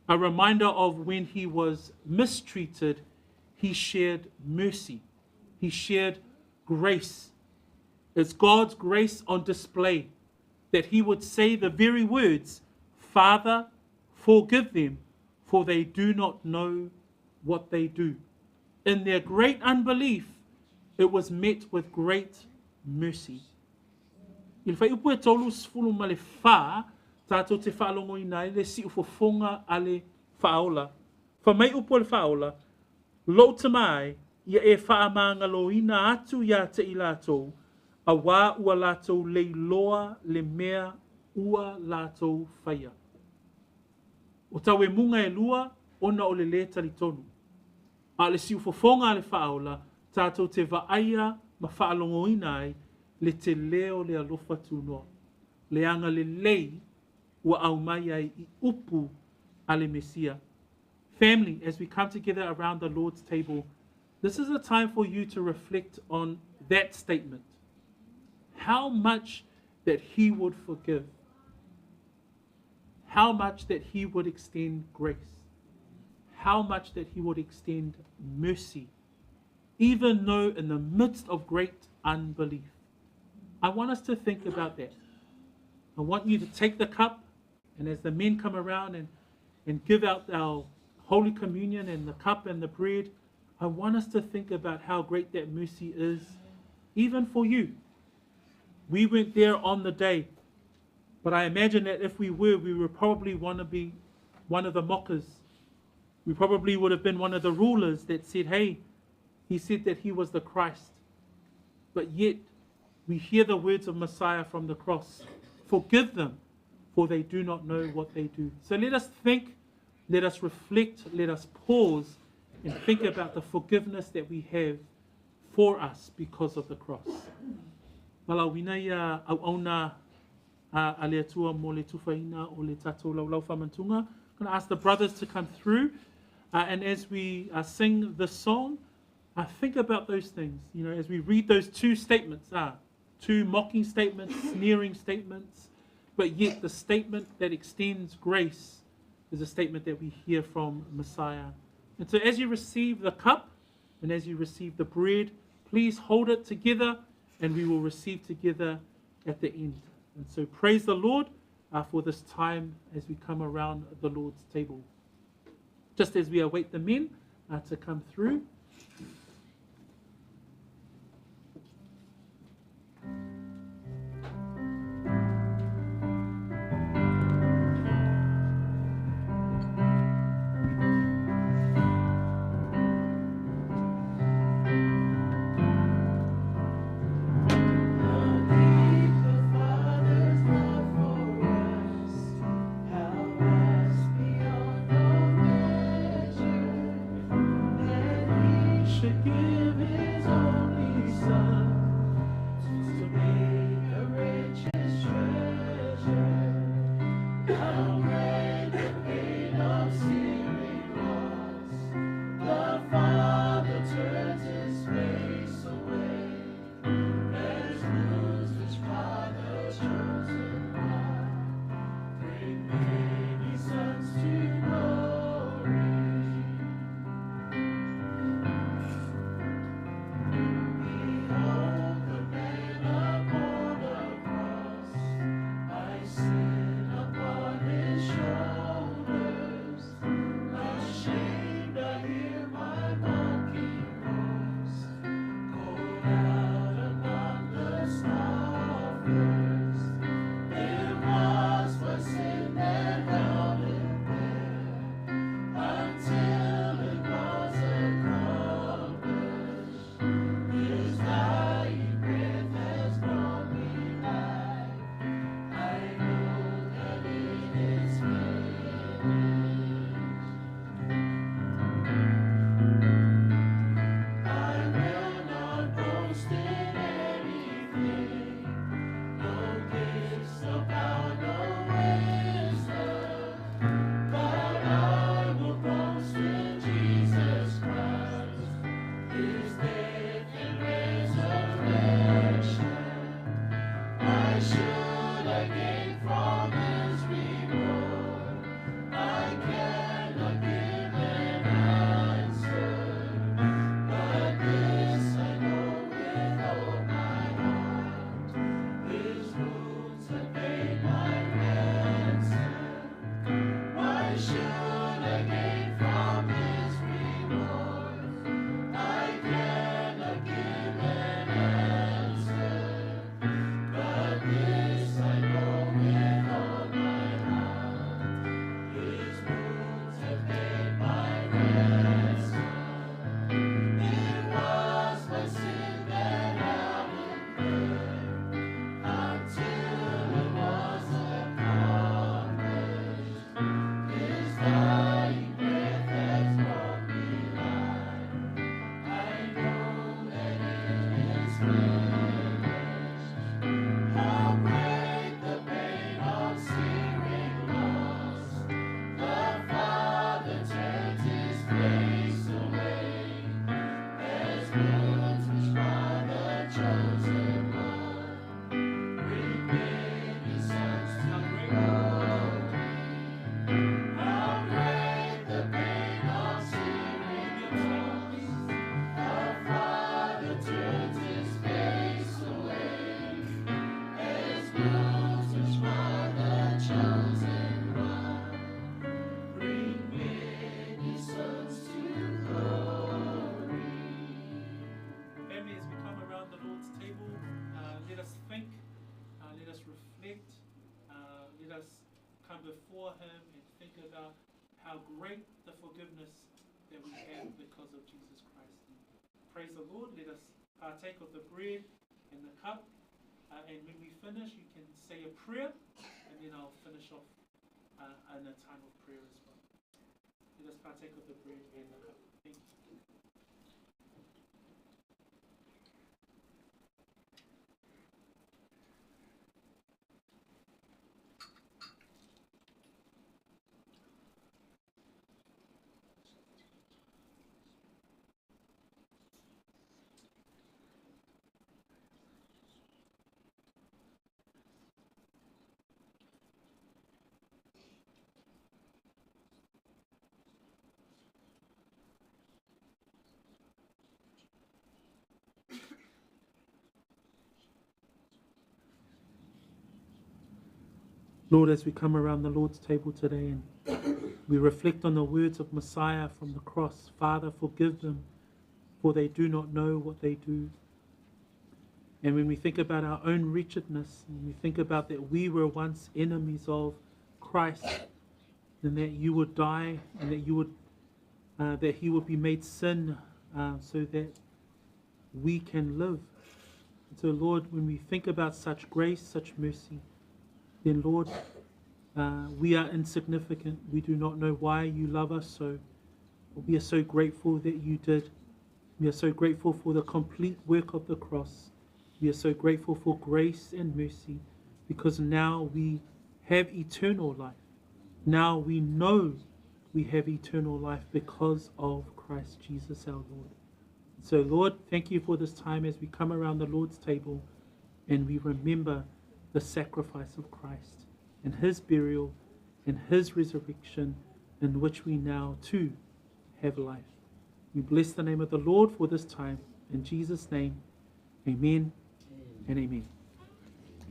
a reminder of when he was mistreated, he shared mercy, he shared grace. It's God's grace on display that he would say the very words, Father, forgive them, for they do not know what they do. In their great unbelief, it was met with great mercy. I le fuaiupu e 34, tātou te faalogoina ai le siufofoga a le Faaola. Fai mai upu a le Faaola, Lou tama e, ia e faamagaloina atu iā te i latou, auā ua latou leiloa le mea ua latou faia. O tauemuga e lua ona o le lē talitonu. A o le siufofoga a le Faaola, tatou te vaaia ma faalogoina ai le telē o le alofa tunoa, le agalelei ua aumai ai i upu a le Mesia. Family, as we come together around the Lord's table, this is a time for you to reflect on that statement. How much that He would forgive, how much that He would extend grace, how much that He would extend mercy, even though in the midst of great unbelief. I want us to think about that. I want you to take the cup And as the men come around and give out our Holy Communion and the cup and the bread, I want us to think about how great that mercy is, even for you. We weren't there on the day, but I imagine that if we were, we would probably want to be one of the mockers. We probably would have been one of the rulers that said, hey, he said that he was the Christ. But yet, we hear the words of Messiah from the cross. Forgive them, for they do not know what they do. So let us think, let us reflect, let us pause and think about the forgiveness that we have for us because of the cross. Malauina ia auauna a le Atua mo le tufaina o le tātou laulau whamantunga. I'm going to ask the brothers to come through. And as we sing the song, think about those things. You know, as we read those two statements, two mocking statements, sneering statements, but yet the statement that extends grace is a statement that we hear from Messiah. And so as you receive the cup and as you receive the bread, please hold it together and we will receive together at the end. And so praise the Lord for this time as we come around the Lord's table. Just as we await the men to come through. us come before Him and think about how great the forgiveness that we have because of Jesus Christ. And praise the Lord. Let us partake of the bread and the cup. And when we finish, you can say a prayer, and then I'll finish off in a time of prayer as well. Let us partake of the bread and the cup. Thank you. Lord, as we come around the Lord's table today and we reflect on the words of Messiah from the cross, Father, forgive them, for they do not know what they do. And when we think about our own wretchedness, and we think about that we were once enemies of Christ, and that you would die, and that you would, that he would be made sin, so that we can live. And so, Lord, when we think about such grace, such mercy, then, Lord, we are insignificant. We do not know why you love us so. We are so grateful that you did. We are so grateful for the complete work of the cross. We are so grateful for grace and mercy, because now we have eternal life. Now we know we have eternal life because of Christ Jesus our Lord. So, Lord, thank you for this time as we come around the Lord's table and we remember the sacrifice of Christ and his burial and his resurrection, in which we now too have life. We bless the name of the Lord for this time. In Jesus' name, amen and amen.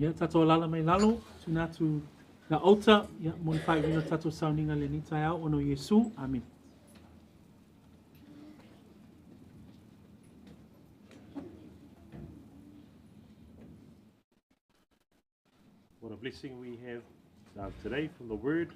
Ia, tātou lala mai lalo, tūna atu na altar, ia, mo ni whai wina tātou sauninga le ni tai au, ono Yesu. Amen. What a blessing we have today from the Word.